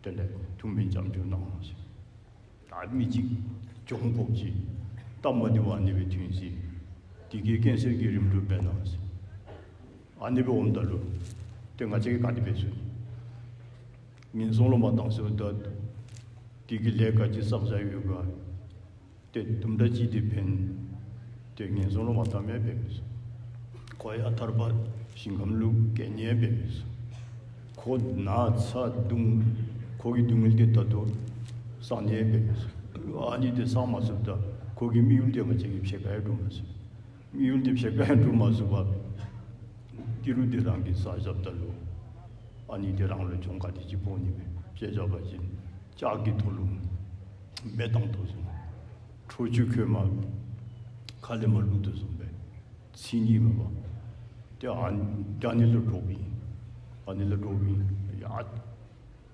དེ་ལས་ཐུགས་སྨོན་ལྕམ་དུ་གནང་ཟེར། ད་མི་གཅིག་གྱོང་ཕོག་ཅིག་སྟབས་མ་བདེ་བ་ནི་བའི་དུས་སི། དེ་གའི་ཀན་སར་གྱི་རིམ་གྲོ་བས་གནང་ཟེར། ཨ་ནི་བའི་འོམ་ད་ལུ། དེ་ང་ཅག་གི་ག་དེ་བས་སུ། ངན་སོང་ལོ་མ་བཏང་ཟེར་བ་ད། དེ་གི་ལས་ཀ་ཅི་བསགས་བྱ་ཡོད་ག་དེ་དུམ་གྲ་ཅི་དེ་ཕན། དེ་ངན་སོང་ལོ་མ་བཏང་མེད་བས་མི་སོ། ཁོ་ཡ་ཐར་པ་ཞིང་ཁམས་ལུ་སྐྱེ་ཉེན་བས་མི་སོ། ཁོ་ན་ཚ་སྡུག་ཁོ་གི་སྡུག་བསྔལ་དེ་ད་དུ་བསགས་ཉེན་བས་མི་སོ། ཨ་ནི་དེ་བསགས་མ་ཚུགས་ད་ཁོ་གི་དམིགས་ཡུལ་དེ་ང་ཅག་གི་ཕྱེད་ཀ་ཡ་འགྲུབ་མ་སོ། དམིགས་ཡུལ་དེ་ཕྱེད་ཀ་ཡང་འགྲུབ་མ་ཚུགས་པ། ཏི་རུ་དེ་རང་གི་ས་ཞབས་ད་ལུ། ཨ་ནི་དེ་རང་ལུ་གྱོང་ག་དེ་ཅི་ཕོག་ནི་མེད་ཅེས་བྱ་བ་ཅིན་ལྕགས་ཀྱི་ཐོ་ལུ་མེ་བཏང་དོ་བཟུང་། ཁྲོ་ཆུ་ཁོལ་མ་ཁ་ལས་མ་བླུག་དོ་བཟུང་བས་ཚིག་ཉིད་མེད་པ། དེ་ཨ་ཨ་ནི་ལུ་འགྲོ་བ་ཡིན། ཨ་ནི་ལུ་འགྲོ་བ་ཡིན་ཡ།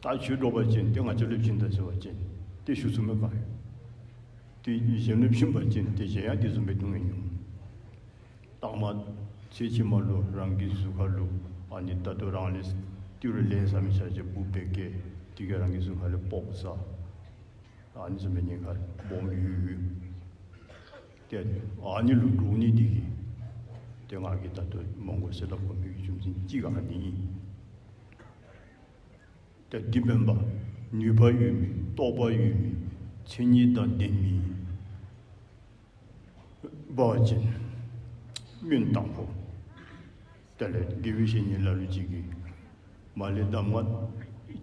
ད་ཆོས་སྒྲོག་པ་ཅན་དེ་ང་ཅག་སློབ་ཆེན་དུ་ཟེར་བ་ཅན་དེ་ཞུ་ཚུལ་མེད་པ་རེད། དེ་གཞན་སློབ་ཆེན་པ་ཅན་དེ་གཞན་ཡང་དེ་བཟུམ་པའི་སྡུག་བསྔལ་མྱོང་། དང་མ་ཚེ་ཕྱི་མ་ལུ་རང་གི་གཟུགས་ཁ་ལུ་ཨ་ནི་ད་དུ་རང་ལས་ཏི་རུ་ལེན་ས་མི་ཆ་ཆེ་བུ་བེ་ཀེ་དེ་ག་རང་གི་གཟུགས་ཁ་ལས་ཕོག་ས། ཨ་ནི་བཟུམ་པའི་ཉེན་ཁ་སྦོམ་ཡོད་ཡོད། དེ་ཨ་ནི་ལུ་འགྲོ་ནི་དེ་གི་དེ་ང་གི་ད་དུ་མང་པོ་ཟེར་ལབ་དགོས་མི་གི་རྒྱུ་མཚན་གཅིག་ཨ་ནི་ཡིན། ཏེ་འདི་སྨན་པ་ནུས་པ་ཡོད་མི་རྟོགས་པ་ཡོད་མི་མཚན་ཉིད་དང་ལྡན་མི་འབའ་ཅན། སྨོན་དང་པོ། དེ་ལས་དགེ་བའི་བཤེས་གཉེན་ལ་ལུ་གཅིག་གིས་མ་ལས་གདམས་ངག་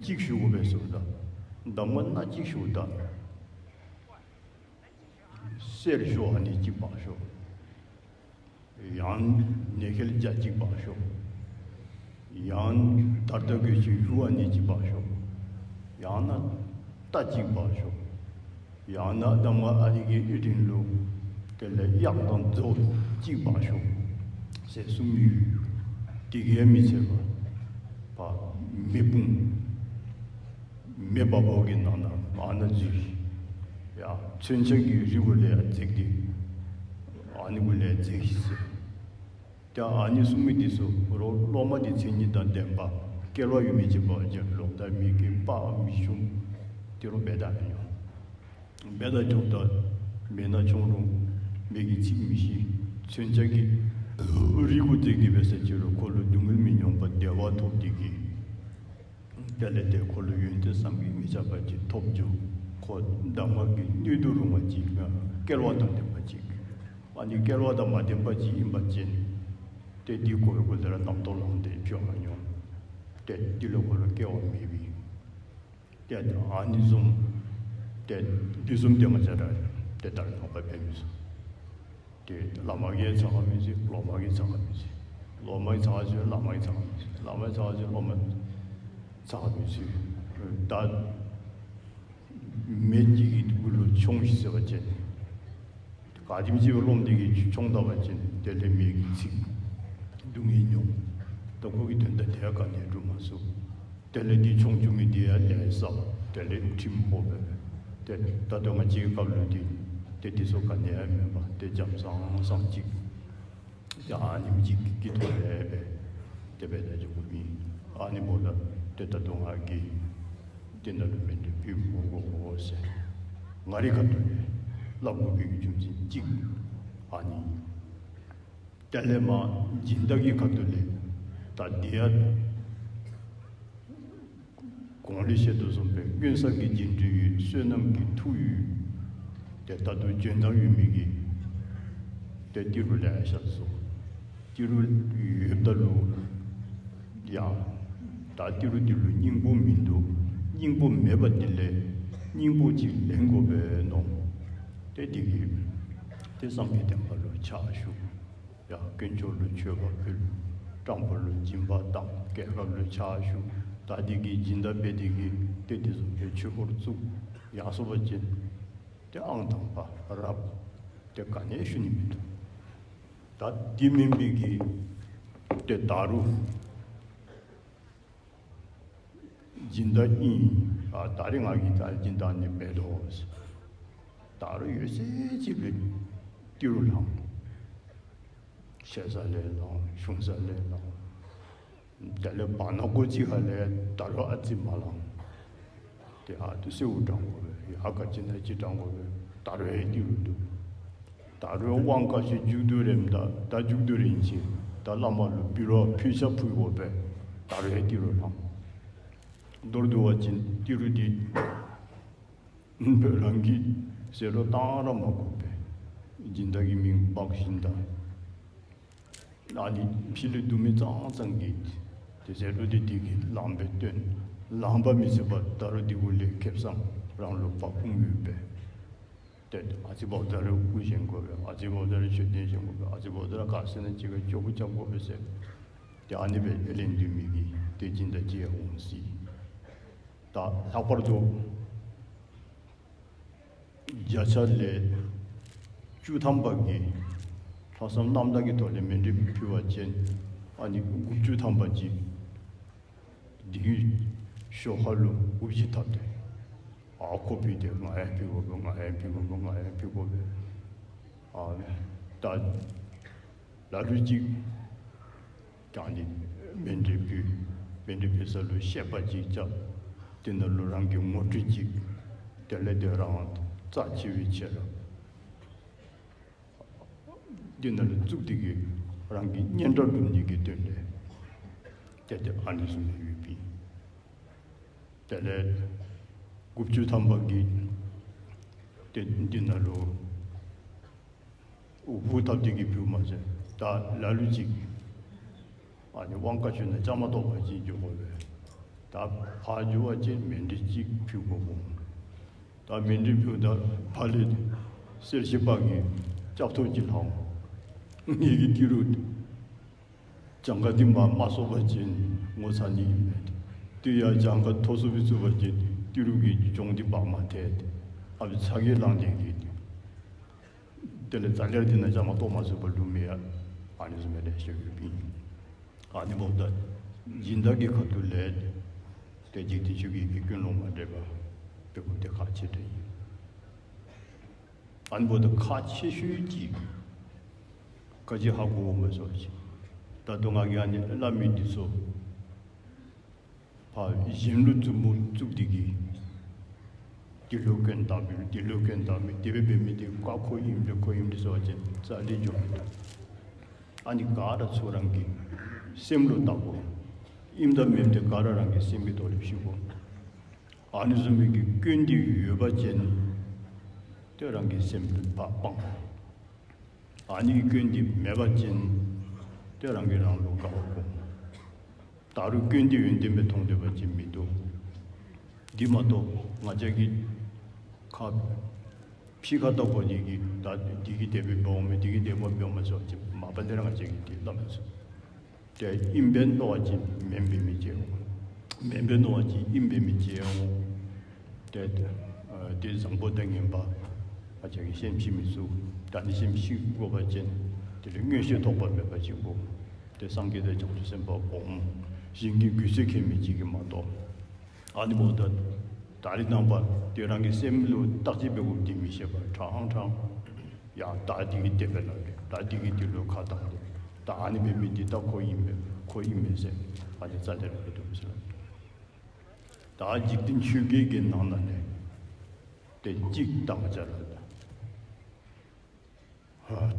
གཅིག་ཞུ་དགོས་པས་སོ། ད་གདམས་ངག་སྣ་གཅིག་ཞུ་ད། གསེར་ཞོ་ཨ་ནི་གཅིག་འབག་ཤོག། ཡང་ནེ་ཁེལ་རྒྱ་གཅིག་འབག་ཤོག། ཡང་དར་ད་གོས་ཀྱི་ཡུ་ཨ་ནི་གཅིག་འབག་ཤོག། ཡང་ན་རྟ་གཅིག་འབག་ཤོག། ཡང་ན་གདམས་ངག་ཨ་ནི་གི་ཨི་ཏིན་ལུ་དེ་ལས་གཡག་དང་མཛོ་གཅིག་འབག་ཤོག་ཟེར་གསུངས་ཡོད། དེ་གའི་མི་ཚེ་བ་བ་མེ་དཔུང་མེ་འབར་བོ་གི་ནང་ན་ཨ་ན་འཛུལ་ཡ། མཚོན་ཆ་གི་རི་བོ་ལས་འཛེགས་ཏེ་ཨ་ནི་བོ་ལས་འཛེགས་ཤིག་ཟེར། ཀྱང་ཨ་ནི་གསུང་མི་འདི་ཚོ་རོགས་སློབ་མ་འདི་མཚན་ཉིད་དང་ལྡན་པ་སྐལ་བ་ཡོད་མི་བྱེད་པ་ཅན་ལོག་ལྟ་མི་དགེ་དཔའ་མི་ཤོམ་དེ་རུ་བེ་དག་ཡོང་། བེ་དག་ཆོག་ད་མེད་ན་ཆུང་རུང་མི་གི་ཚིག་མི་ཤེས། མཚོན་ཆ་གི་རི་གུ་དེ་གི་བེ་ས་ཅི་རུ་ཁོ་ལུ་སྡུག་བསྔལ་མི་མྱོང་པ་བདེ་བ་ཐོབ་དེ་གི། དེ་ལས་དེ་ཁོ་ལུ་ཡོན་ཏན་བསམ་གྱིས་མི་ཁྱབ་པ་ཅིག་ཐོབ་རྒྱུ། ཁོ་གདམས་ངག་གི་སྣོད་དུ་རུང་བ་ཅིག་སྐལ་བ་དང་ལྡན་པ་ཅིག། ཨ་ནི་སྐལ་བ་དང་མ་ལྡན་པ་ཅིག་ཡིན་པ་ཅན། དེ་འདི་ཁོའི་སྐུ་ལས་རྣམ་རྟོག་ལངས་ཏེ་བྱོན་མྱོང་། དེ་འདི་ལ་ཁོ་ལ་སྐལ་བ་མེད་པས། དེ་ཨ་ནི་བཟུམ། དེ་འདི་བཟུམ་དེ་མ་བྱ་ར་དེ་ལྟར་ནོག་པ་ཕན་མི་སོང་། དེ་བླ་མ་གིས་ཚང་མི་ཚེ་སློབ་མ་གིས་ཚང་མི་ཚེ། སློབ་མ་གིས་ཚང་ཚེ་བླ་མ་གིས་ཚང་མི་ཚེ། བླ་མ་གིས་ཚང་ཚེ་སློབ་མ་ཚང་མི་ཚེ། ད་མེད་ཀྱི་གི་དུག་ལོ་ཆུང་ཞིག་ཟེར་བ་ཅན། ག་དེམ་ཅིག་བློ་འདི་གི་ཆུང་ད་བ་ཅན་དེ་ལས་མེད་ཀྱི་ཚིག་སྡུག་བསྔལ་མྱོང་། ད་ཁོ་གི་དོན་དག་དེ་ཡང་ག་ནས་འགྲུབ་མ་སོང་། དེ་ལས་འདི་ཆུང་ཆུང་གི་འདི་ཡང་ལས་བསགས་དེ་ལས་ཁྲིམས་ཕོག་པས། དེ་ད་དུང་ང་ཅིའི་སྐབས་ལུ་འདི་དེ་འདི་ཚོ་ག་ནས་ཡང་མེད་པ་དེ་འཇམ་སང་སང་ཅིག་ཡ་ཨ་ནི་མི་གཅིག་གི་ཐོག་ལས་པས་དེ་བས་ད་ཅིག་གོ་མིན། ཨ་ནི་བོ་ད་དེ་ད་དུང་ང་གི་དེ་ནང་ལུ་མེ་འདྲ་ཕུལ་མི་དགོ་གོ་ཟེར། ང་རའི་ཁ་ཐུག་ལས་སླབ་དགོ་པའི་རྒྱུ་མཚན་གཅིག་ཨ་ནི། དེ་ལས་མ་སྦྱིན་བདག་གི་ཁ་ཐུག་ལས་ད་འདི་ཡ་གོང་ལས་བཤད་དོ་བཟུམ་སྦེ་མངོན་གསལ་གྱི་རྗེས་འབྲེལ་ཡོད། བསོད་ནམས་ཀྱི་མཐུ་ཡོད། དེ་ལྟར་དུ་འཇོན་ཐང་ཡོད་མི་གིས་དེ་ཏི་རུ་ལེན་ཤ་སོ། ཏི་རུ་ཡོདཔ་ད་ལུ་ཡང་ད་ཏི་རུ་འདི་ལུ་སྙིང་པོ་མིན་འདུག། སྙིང་པོ་མེད་པ་འདི་ལས་སྙིང་པོ་ཅིག་ལེན་དགོ་པས་མནོ། དེ་འདི་གིས་དེ་སངས་རྒྱས་བསྟན་པ་ལུ་ཕྱག་ཞུ། ཡང་དཀོན་མཆོག་ལུ་མཆོད་པ་ཕུལ། སྤྲང་པོ་ལུ་སྦྱིན་པ་བཏང་། རྒྱལ་ཁབ་ལུ་ཕྱག་ཞུ། ད་འདི་གི་སྦྱིན་བདག་འབད་དེ་གིས་དེ་འདི་ཚུ་ཕར་ཆོས་འཁོར་བཙུགས། ཡང་སོ་པ་ཅིན་དེ་ཨང་དང་པ་རབ་དེ་ག་ནི་ཞུ་ནི་མི་འདུག། ད་འདི་མིན་པའི་གི་དེ་ད་རུང་སྦྱིན་བདག་ཨིན། ཨ་ད་རེས་ང་གིས་ད་སྦྱིན་བདག་ནི་འབད་དོ། ད་རུང་ཡོད་ཚད་ཅིག་ལས་ཏི་རུ་ལེན། ཤེས་ས་ལས་ལེན། ཤུང་ས་ལས་ལེན། དེ་ལས་བར་ན་གོ་ཅིག་ཧ་ལས་ད་རུང་ཨ་ཙི་མ་ལེན། དེ་ཨ་དུ་སེའུ་དྲང་དགོ་པས། ཡ་ག་ཅི་ན་ཅི་དྲང་དགོ་པས། ད་རུང་ཡང་ཏི་རུ་འདུག། ད་རུང་དབང་བཀའ་ཆོས་མཇུག་བསྡུ་རན་ད། ད་མཇུག་བསྡུ་རན་ཅིག། ད་བླ་མ་ལུ་འབུལ་བ་ཕུལ་ཤ་ཕུལ་དགོ་པས། ད་རུང་ཡང་ཏི་རུ་ལེན། མདོར་བསྡུ་བ་ཅིན་ཏི་རུ་འདི་བོད་རང་གི་ཟད་འགྲོ་བཏང་ར་མ་དགོ་པས། སྦྱིན་བདག་གི་མིང་འབག་བཞིན་དང་། ཨ་ནི་ཕྱི་ལས་འདུག་མི་ཙང་ཙང་གིས་དེ་ཟད་འགྲོ་དེ་དེ་གི་ལངས་པའི་སྟོན། ལངས་པ་མི་ཚེ་བར་ད་རུང་དེ་གུ་ལས་ཁེབས་སང་རང་ལུ་བག་ཕུང་ཡོད་པས། ཏེ་ཨ་ཙི་བོ་ད་རུང་སྐུ་བཞེངས་དགོ་པས། ཨ་ཙི་བོ་ད་རུང་མཆོད་རྟེན་བཞེངས་དགོ་པས། ཨ་ཙི་བོ་ད་རུང་ག་ཟེར་ན་ཅིག་ག་ཅོག་པུ་རྐྱབ་དགོ་པས་ཟེར། ཏེ་ཨ་ནི་སྦེ་ལེན་འདུག་མི་གིས་ཏེ་སྦྱིན་བདག་ཅིག་ཡང་འོང་སྲིད། ད་ལྷག་པར་དུ་བརྒྱ་ཆ་ལས་བཅུ་ཐམ་པ་གིས་ལྷག་བསམ་རྣམ་དག་གི་ཐོག་ལས་མཎྜལ་ཕུལ་བ་ཅིན་ཨ་ནི་དགུ་བཅུ་ཐམ་པ་ཅིག་འདི་གི་ཞོར་ཁ་ལུ་དགུ་བཞི་ཐབས་ཏེ་ཨ་ཁོ་ཕུལ་ཏེ་ང་ཡང་ཕུལ་དགོ་པས། ང་ཡང་ཕུལ་དགོ་པས། ང་ཡང་ཕུལ་དགོ་པས། ཨ་ད་ལ་ལུ་ཅིག་ཀྱང་ནི་མཎྜལ་ཕུལ། མཎྜལ་ཕུལ་ས་ལུ་བཤད་པ་ཅིག་བཅའ། དེ་ནང་ལུ་རང་གི་ངོ་སྤྲོད་ཅིག། དེ་ལས་དེ་རང་རྩ་ཆེ་བའི་ཆེད་ལ། འདི་ནང་ལ་བཙུགས་ཏེ་གི་རང་གི་སྙན་གྲགས་སྒྲུབ་ནི་གི་དོན་ལས། དེ་ལྟར་ཨ་ནི་བཟུམ་ཡོད་པས། དེ་ལས་དགུ་བཅུ་ཐམ་པ་གིས་དེ་འདི་ནང་ལུ་འུ་ཕུ་བཏབ་སྟེ་གི་ཕུལ་མ་ཟད་ད་ལ་ལུ་ཅིག་ཨ་ནི་དབང་བཀའ་ཆོས་ནང་བཅའ་མར་གཏོགས་པ་ཅིག་འགྱོ་དགོ་པས། ད་ཕར་འགྱོ་བ་ཅིན་མཎྜལ་གཅིག་ཕུལ་དགོ་པས། ད་མཎྜལ་ཕུལ་ད་ཕར་ལས་གསེར་ཞིག་པ་གིས་སྐྱབས་ཐོབ་ཅིག་ལྷག་འོང་། ངེ་གི་ཏི་རུ་གྱངས་ཁ་འདི་མར་མ་སོང་པ་ཅིན་ངོ་ཚ་ནི་ཨིན་མས། ཏི་ཡ་གྱངས་ཁ་མཐོ་སུ་སྦེ་བཙུགས་པ་ཅིན་ཏི་རུ་གི་གྱོང་འདི་འབག་མ་ཐལ། ཨ་བི་ཚ་གི་ལང་ལེ་གི་དེ་ལས་རྩ་ལེར་འདི་ནང་བཅའ་མར་གཏོགས་མ་ཚུགས་པར་ལུས་མི་ཡ། ཨ་ནི་བཟུམ་མའི་ལས་བཤད་ཡོད་པས། ཨ་ནི་འབདཝ་ད་སྦྱིན་བདག་གི་ཁ་ཐུག་ལས་ཏེ་འཇིག་རྟེན་ཆོས་བརྒྱད་ཀྱི་ཀུན་སློང་མ་འདྲེས་པ་འབད་དགོཔ་དེ་ཁག་ཆེ་དྲགས་ཨིན། ཨ་ནི་འབདཝ་ད་ཁག་ཆེ་ཤོས་ཅིག་ག་ཅི་ཧ་གོ་འོང་མས་ཟེར་བ་ཅིན་ད་དུང་ང་གིས་ཨ་ནི་སླབ་མི་འདི་ཚུ་ཕར་གཞན་ལུ་རྩུབ་མོ་རྩུབ་སྟེ་གི་འདི་ལུ་སྐྱོན་བཏགས་མི་འདི་ལུ་སྐྱོན་བཏགས་མི་དེ་སྦེ་འབད་མི་འདི་ཀ་ཁོ་ཨིནམ་འདྲས་ཁོ་ཨིནམ་འདྲས་ཟེར་བ་ཅིན་རྩ་ལས་འགྱོ་མི་འདུག། ཨ་ནི་ག་ར་ཚུར་རང་གི་སེམས་ལུ་བལྟ་དགོ། ཨིནམ་དང་མེནམ་དེ་ག་ར་རང་གི་སེམས་ཀྱི་ཐོག་ལས་ཤེས་དགོ། ཨ་ནི་བཟུམ་མའི་གི་སྐྱོན་འདི་ཡོད་པ་ཅིན་དེ་རང་གི་སེམས་ལུ་ཕར་སྤང་། ཨ་ནི་སྐྱོན་འདི་མེད་པ་ཅིན་དེ་རང་གིས་རང་ལུ་དགའ་བ་སྒོམ། ད་རུང་སྐྱོན་འདི་ཡོན་ཏན་སྦེ་མཐོང་སྡོད་པ་ཅིན་མི་བཏུབ། འདི་མ་གཏོགས་ང་བཅས་ཀྱིས་ཁ་ཕྱི་ཁ་བལྟ་དགོ་ནི་གི་ད་འདི་གིས་དེ་སྦེ་འབདཝ་མས། འདི་གིས་དེ་སྦེ་འབདཝ་མས་ཟེར་བ་ཅིན་མ་པ་འདི་ར་ང་བཅས་ཀྱིས་འདི་སླབ་མི་ཚུགས། ཏེ་ཨིནམ་སྦེ་མནོ་བ་ཅིན་མེནམ་སྦེ་མི་བྱེད་འོང་། མེནམ་སྦེ་མནོ་བ་ཅིན་ཨིནམ་སྦེ་མི་བྱེད་འོང་། ཏེ་ཨ་དེ་བཟང་པོ་དང་ངན་པ་ང་བཅས་ཀྱིས་སེམས་ཤེས་མི་ཚུགས། ད་ནི་སེམས་ཤེས་དགོ་པ་ཅིན་དེ་ལས་མངོན་ཤེས་རྟོགས་པ་མེད་པ་ཅིག་དགོ། དེ་སངས་རྒྱས་དང་བྱང་ཆུབ་སེམས་དཔའ་སྒོམ། གཞན་གྱི་གུས་བརྩི་ཁྱད་མེད་ཅིག་གི་མ་གཏོགས། ཨ་ནི་འོ་ད་ད་རེས་ནངས་པ་དེ་རང་གི་སེམས་ལུ་བརྟག་དཔྱད་འབད་དགོཔ་དེ་མི་ཤེས་པར་ཁྲང་ཁྲང་། ཡ་ད་འདི་གིས་དེ་སྦེ་ལབ་རེད། ད་འདི་གིས་འདི་ལུ་ཁ་བཏང་རེད། ད་ཨ་ནི་འབད་མི་འདི་ད་ཁོ་ཨིན་མས་ཁོ་ཨིན་མས་ཟེར། ཨ་ནི་རྩ་ལས་ར་འབད་དོ་ཟེར། ད་འཇིག་རྟེན་ཆོས་བརྒྱད་ཀྱི་ནང་ན་ལས་དེ་གཅིག་ད་ང་བཅས་ར་ད་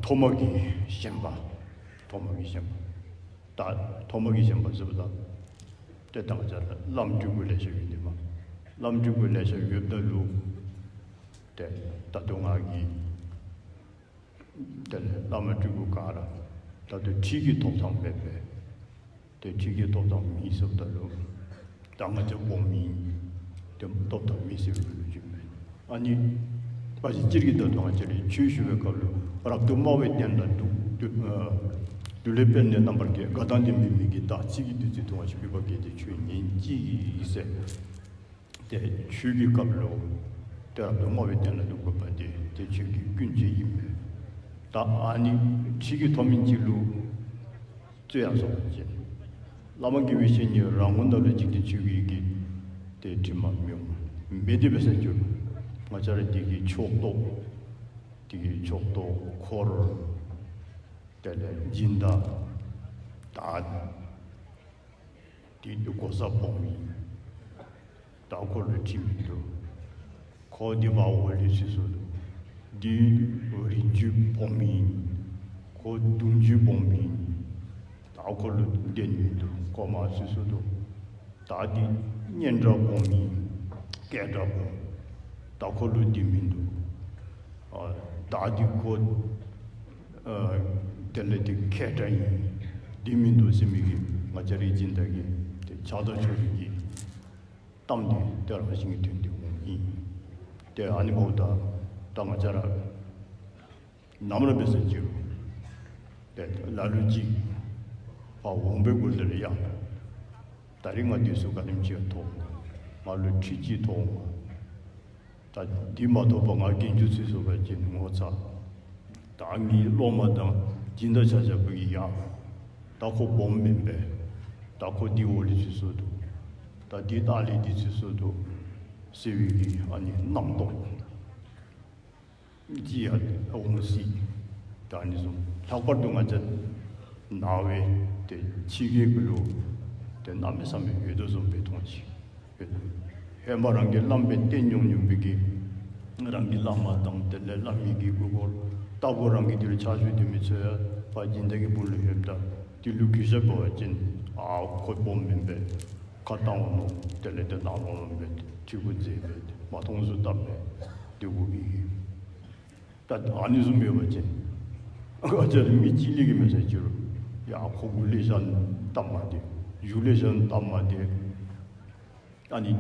ཐོག་མ་གི་ཞེན་པ། ཐོག་མ་གི་ཞེན་པ། ད་ཐོག་མ་གི་ཞེན་པ་ཟེར་བ་ད་དེ་ད་ང་བཅས་ར་ལམ་འགྲིག་པོ་ལེ་ཤ་ཡོད་དེ་མ། ལམ་འགྲིག་པོ་ལེ་ཤ་ཡོདཔ་ད་ལུ་དེ་ད་དུང་ང་གིས་དེ་ལས་བླ་མ་སྤྲུལ་སྐུ་ག་ར་ད་དུང་ཁྲིད་ཀྱི་ཐོབ་ཐང་མེད་པས། དེ་ཁྲིད་ཀྱི་ཐོབ་ཐང་མེད་ཟེརཝ་ད་ལུ་ད་ང་བཅས་སྦོམ་ཨིན། དེ་ཐོབ་ཐང་མེད་ཟེར་བའི་ལོ་རྒྱུས་མེད། ཨ་ནི་ཕལ་ཆེར་སྤྱིར་གྱི་ད་དུང་ང་བཅས་ར་ཆོས་ཞུ་བའི་སྐབས་ལུ་རབ་ཏུ་དམའ་བའི་སྟན་ལ་འདུག་འདུག་ཨ་འདུག་ལེ་དཔལ་ནས་རྣམ་པར་རྒྱལ། དགའ་དང་ལྡན་པའི་མིག་གིས་བལྟ། ཚིག་གི་བདུད་རྩི་འཐུང་བ་ཞིག། གུས་པ་བསྐྱེད་དེ་ཆོས་ཉན་ཅིག་ཟེར། དེ་ཆོས་ཀྱི་སྐབས་ལུ་དེ་རབ་ཏུ་དམའ་བའི་སྟན་ལ་འདུག་དགོས་པ་དེ་དེ་ཆོས་ཀྱི་ཀུན་སྤྱོད་ཨིན་མས། ད་ཨ་ནི་ཁྲིད་ཀྱི་ཐོབ་མིན་ཅིག་ལུ་རྩོད་ཡ་སོང་བ་ཅིན་བླ་མ་དགེ་བའི་བཤེས་གཉེན་རང་ངོ་ནང་ལུ་འཇིག་རྟེན་ཆོས་བརྒྱད་ཀྱི་དེ་དྲི་མ་མི་འོང་མེད་དེ་འབད་ས་ཅིག་ལུ་ང་བཅས་ར་དེ་གི་ཕྱོགས་གཏོགས། དེ་གི་ཕྱོགས་གཏོགས་འཁོར། དེ་ལས་སྦྱིན་བདག་ད་དེ་གོ་ས་སྦོམ་ཨིན། ད་ཁོ་ལུ་ཁྲིམས་མིན་འདུག་ཁོ་འདི་མ་འོ་ལེ་ཚུད་སོ་འདུག་འདི་རིན་ཆེན་སྦོམ་ཨིན། ཁོ་དུང་ཆེན་སྦོམ་ཨིན། ད་ཁོ་ལུ་འདི་མིན་འདུག་ཁོ་མ་ཚུད་སོ་འདུག་ད་འདི་སྙན་གྲགས་སྦོམ་ཨིན། སྐད་གྲགས་སྦོམ། ད་ཁོ་ལུ་འདི་མིན་འདུག་ཨ་ད་འདི་ཁོ་ཨ་དེ་ལས་འདི་མཁས་དྲགས་ཨིན། འདི་མིན་འདུག་ཟེར་མི་གི་ང་བཅས་རའི་སྦྱིན་བདག་གི་དེ་ཆགས་སྡང་ཕྱོགས་རིས་ཀྱི་གཏམ་འདི་དེ་རང་བཞིན་གྱིས་ཐོན་ཏེ་འོང་ཨིན། དེ་ཨ་ནི་འབདཝ་ད་ད་ང་བཅས་ར་ནམ་ར་འབད་ས་ཅིག་རུང་དེ་ལ་ལུ་ཅིག་ཕར་འོང་པའི་གུ་ལས་ར་ཡ། ད་རིས་ང་འདི་ཚུ་ག་དེམ་ཅིག་ཐོབ། ང་ལུ་ཁྲི་གཅིག་ཐོབ་འོང་། ད་འདི་མ་ཐོབ་པར་ང་རྒན་ཆུང་ཚུད་སོང་བ་ཅིན་ངོ་ཚ། ད་ངེའི་སློབ་མ་དང་སྦྱིན་བདག་ཆ་ཁྱབ་ཀྱིས་ཡ། ད་ཁོ་སྦོམ་མེན་པས། ད་ཁོ་འདི་འོ་ལེ་ཚུད་སོ་འདུག་ད་འདི་ལྟག་ལས་འདི་ཚུད་སོ་འདུག་ཟེར་བའི་གི་ཨ་ནི་རྣམ་རྟོག་ཅིག་ཡང་འོང་སྲིད། ད་ཨ་ནི་བཟུམ་ལྷག་པར་དུ་ང་བཅས་ནང་པའི་དེ་ཕྱི་རྒྱལ་གྱི་ལུགས་དེ་གནམ་མེད་ས་མེད་ཡོད་དོ་བཟུམ་སྦེ་མཐོང་ཅི། ཧེ་མ་རང་གི་བླམ་སྦེ་བསྟེན་མྱོང་མྱོང་པའི་གི་རང་གི་བླ་མ་དང་དེ་ལས་བླ་མའི་གི་གུས་བཀུར་ལྟ་བུ་རང་གི་དེ་ལུ་ཕྱག་ཞུ་སྡོད་མི་ཚུ་ཡང་ཕར་སྦྱིན་བདག་གི་སྦུག་ལུ་ཡོདཔ་ད་དེ་ལུ་གུས་ཞབས་འབད་བ་ཅིན་ཨ་ཁོ་སྦོམ་མེན་པས། ཁ་བཏང་འོང་མནོ། དེ་ལས་དེ་ནང་ལོགས་ལུ་སྦེ་ཁྲི་གུ་མཛེས་སྦེ་མ་མཐོང་བཟོ་བཏབ་སྦེ་སྡོད་དགོ་པའི་གི་ད་ཨ་ནི་བཟུམ་ཡོད་པ་ཅིན་ང་བཅས་ར་མི་གཅིག་ལས་ཀྱི་མེད་ས་ཅིག་རུང་ཡ་ཁོ་གུ་ལས་ཤ་སྟབས་མ་བདེ། གཞུག་ལས་ཤ་སྟབས་མ་བདེ། ཨ་ནི་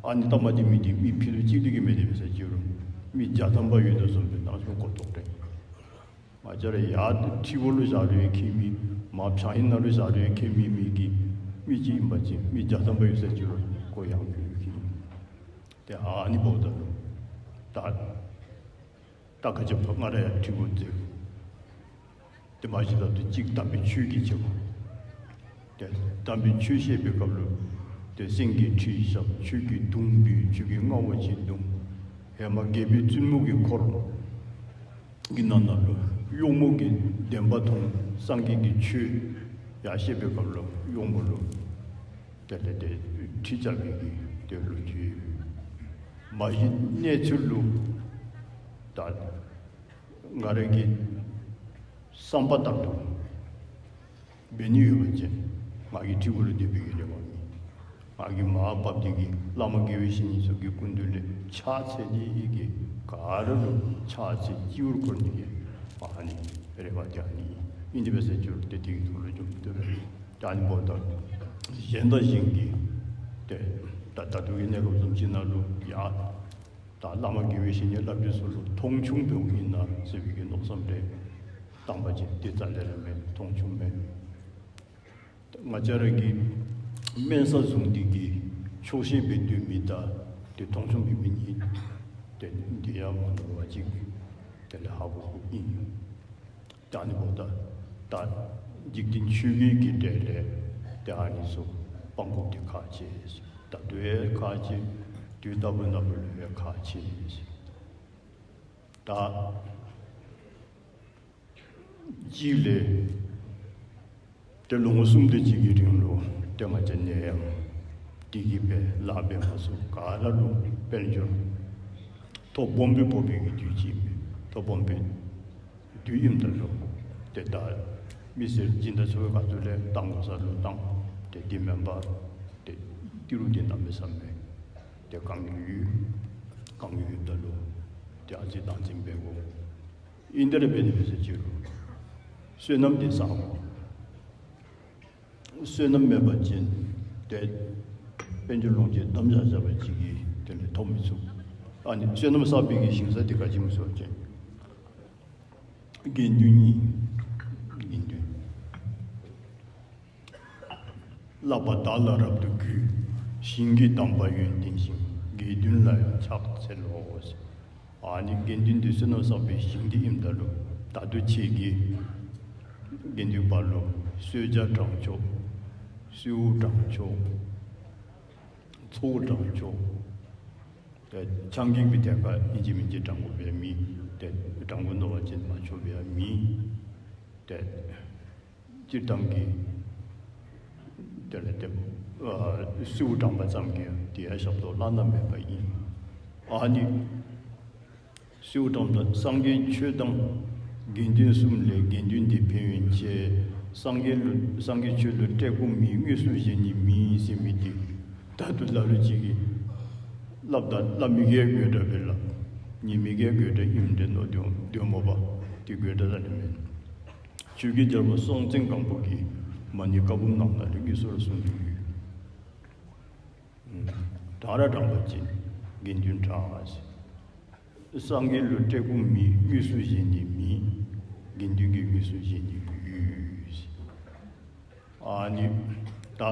ཨ་ནི་སྟབས་མ་བདེ་མི་དེ་མི་ཕྱི་ལུ་གཅིག་ལས་ཀྱི་མེད་དེ་མེད་ས་ཅིག་རུང་མི་བརྒྱ་ཐམ་པ་ཡོད་དོ་བཟུམ་སྦེ་ནང་སོང་གོ་རྟོགས་རེད། ང་བཅས་ར་ཡ་ཁྲི་བོ་ལུ་བཞག་རུང་ཁྱད་མེད། མར་བྱང་ཡི་ནང་ལུ་བཞག་རུང་ཁྱད་མེད་མི་གི་མི་གཅིག་ཨིན་པ་ཅིན་མི་བརྒྱ་ཐམ་པ་ཡོད་ས་ཅིག་རུང་ཁོ་ཡང་ཡོད་ཀྱི་ཨིན། དེ་ཨ་ནི་འབདཝ་ད་ལུ་ད་ད་ག་ཅི་ཕ་ང་ར་ཡང་ཁྲི་བོ་མཛད། དེ་མ་གཞི་ལ་དུ་གཅིག་དམ་པའི་ཆོས་ཀྱི་ཆེ་བ། དེ་དམ་པའི་ཆོས་བཤད་པའི་སྐབས་ལུ་དེ་སེང་གེའི་ཁྲི་བཞག་ཆོས་ཀྱི་དུང་འབུད། ཆོས་ཀྱི་རྔ་བོ་ཆེ་བརྡུང་། ཧེ་མ་རྒྱལ་པོའི་བཙུན་མོ་གི་འཁོར་གྱི་ནང་ན་ལུ་གཡོག་མོ་གིས་བདེན་པ་མཐོང་། སངས་རྒྱས་ཀྱི་ཆོས་ཡར་བཤད་པའི་སྐབས་ལུ་གཡོག་མོ་ལུ་དེ་ལས་དེ་ཁྲི་བཅགས་པའི་གི་དེ་ལུ་ཅིག་མ་གཞི་གནས་ཚུལ་ལུ་ད་ང་རའི་གི་བསམ་པ་ལྟར་དུ་འབད་ནི་ཡོད་པ་ཅིན་ང་གིས་ཁྲི་གུ་ལུ་སྡོད་པའི་གི་རེ་བ་མེད། ང་གིས་མར་བབས་ཏེ་གི་བླ་མ་དགེ་བའི་བཤེས་གཉེན་ཚུ་གི་སྐུ་མདུན་ལས་ཕྱག་འཚལ་ཏེ་གི་ག་ར་ལུ་ཕྱག་འཚལ་སྤྱི་བོར་འཁོར་ནི་གི་ཨ་ནི་རེ་བ་དེ་ཨ་ནི་ཨིན། དེ་འབད་ས་ཅིག་རུང་དེ་དེ་གི་ཐོག་ལུ་འཇོག་མི་ཐུབ་པས། ད་ཨ་ནི་འབདཝ་ད་གཞན་དང་གཞན་གྱི་དེ་ད་ད་ལྟོ་གི་གནས་སྐབས་བཟུམ་ཅིག་ནང་ལུ་ཡ་ད་བླ་མ་དགེ་བའི་བཤེས་གཉེན་བླ་བརྒྱུད་ཚུ་ལུ་མཐོང་ཆུང་འབདཝ་ཨིན་ན་ཟེར་བའི་གི་མནོ་བསམ་རེ་བཏང་པ་ཅིན་དེ་རྩ་ལས་ར་མེད། མཐོང་ཆུང་མེད། ང་བཅས་ར་གི་དམན་ས་བཟུང་སྟེ་གི་ཆོག་ཤེས་སྦེ་སྡོད་མི་དང་དེ་མཐོང་ཆུང་འབད་མི་གཉིས་དེ་འདི་ཡང་མ་ནོར་བ་ཅིག་དེ་ལས་ཧ་གོ་དགོཔ་ཨིན། ད་ཨ་ནི་འབདཝ་ད་ད་ འཇིག་རྟེན་ཆོས་བརྒྱད་ཀྱི་གྲས་ལས་དེ་ཨ་ནི་ཚོ་སྤང་དགོས་དེ་ཁག་ཆེ། ད་དུང་ཡང་ཁག་ཆེ། དུས་ལྟ་བུ་ན་བུ་ལ་ཡང་ཁག་ཆེ། ད་གཅིག་ལས་དེ་ལོ་ངོ་གསུམ་དེ་གཅིག་གི་རིང་ལོ་དེ་ང་ཅག་ནས་ཡང་དེ་གི་པའི་ལག་པའི་མ་སུ་ག་ར་ལུ་དཔལ་འབྱོར་ཐོ་སྦོམ་པའི་སྤོ་བའི་གི་དུས་གཅིག་མེད། ཐོ་སྦོམ་པའི་དུས་ཨིནམ་ད་ལུ་དེ་ད་མི་སེར་སྦྱིན་བདག་ཚོ་ག་ཚོད་ལས་བཏང་དགོས་ས་ལུ་བཏང་། དེ་འདི་མེན་པ་དེ་ཏི་རུ་དེ་གནམ་མེད་ས་མེད་དེ་གང་ཡོད་གང་ཡོད་ད་ལུ་དེ་ཨ་ཙི་བཏང་འཛིན་འབད་དགོ། ཨིན་དེ་ར་འབད་དེ་འབད་ས་ཅི་རུང་བསོད་ནམས་དེ་བསགས་དགོ། བསོད་ནམས་མེད་པ་ཅིན་དེ་དཔལ་འབྱོར་ལོངས་སྤྱོད་དམ་བཅའ་བཅའ་བ་ཅིག་གིས་དེ་ལས་ཐོབ་མི་ཚུགས། ཨ་ནི་བསོད་ནམས་བསགས་པའི་གི་ཞིང་ས་དེ་ག་ཅི་སྨོ་ཟེར་བ་ཅིན་དགེ་འདུན་གཉིས། དགེ་འདུན། བསླབ་པ་བདག་ལ་རབ་ཏུ་གུས། ཞིང་གི་དམ་པ་ཡོན་ཏན་ཞིང་། དགེ་འདུན་ལ་ཡང་ཕྱག་འཚལ་ལོ། ཨ་ནི་དགེ་འདུན་དེ་བསོད་ནམས་བསགས་པའི་ཞིང་དེ་ཨིནམ་ད་ལུ་ད་ལྟོ་ཁྱེད་ཀྱིས་དགེ་འདུན་པ་ལུ་གསོལ་ཇ་དྲང་ཆོག། གསོལཝ་དྲང་ཆོག། ཚོགས་དྲང་ཆོག། དེ་ཆང་གིས་པའི་ཐད་ཀར་ཨིན་ཅི་མིན་ཅི་དྲང་དགོ་པའི་མི་དེ་དྲང་དགོ་མནོ་བ་ཅིན་མ་ཆོག་པའི་མི་དེ། སྤྱིར་བཏང་གི་དེ་ལས་དེ་ཨ་གསོལཝ་དྲང་པ་ཙམ་གྱིས་དེ་ཡང་ཞབས་ཏོག་བླ་ན་མེད་པ་ཨིན། ཨ་ནི་གསོལཝ་དྲང་པ་སངས་རྒྱས་ཆོས་དང་དགེ་འདུན་གསུམ་ལས་དགེ་འདུན་འདི་ཕན་ཡོན་ཆེ། སངས་རྒྱས་ལུ་སངས་རྒྱས་ཆོས་ལུ་བཀྲེས་སྐོམ་མེད། དངོས་སུ་བཞེས་ནི་མེད་ཟེར་མི་དེ་ད་དུང་ལ་ལུ་ཅིག་གིས་སླབ་ད་སླབ་མི་གིས་དགོད་བྲ་འབད་ལ་ཉན་མི་གིས་དགོད་བྲ་ཨིནམ་འདྲས་མནོ་དོ་དོ་སྨོ་པ། དེ་དགོད་བྲ་རྩ་ལས་མེན། ཆོས་ཀྱི་རྒྱལ་པོ་སྲོང་བཙན་སྒམ་པོ་གིས་མ་ཎི་བཀའ་འབུམ་ནང་ན་ལུ་དངོས་སུ་ར་གསུངས་ཏེ་ཡོད། དྲང་ར་དྲང་པ་ཅིན་དགེ་འདུན་དྲང་ཟེར། སངས་རྒྱས་ལུ་བཀྲེས་སྐོམ་མེད། དངོས་སུ་བཞེས་ནི་མེད། དགེ་འདུན་གྱིས་དངོས་སུ་བཞེས་ནི་ཡོད་ཟེར། ཨ་ནི་ད་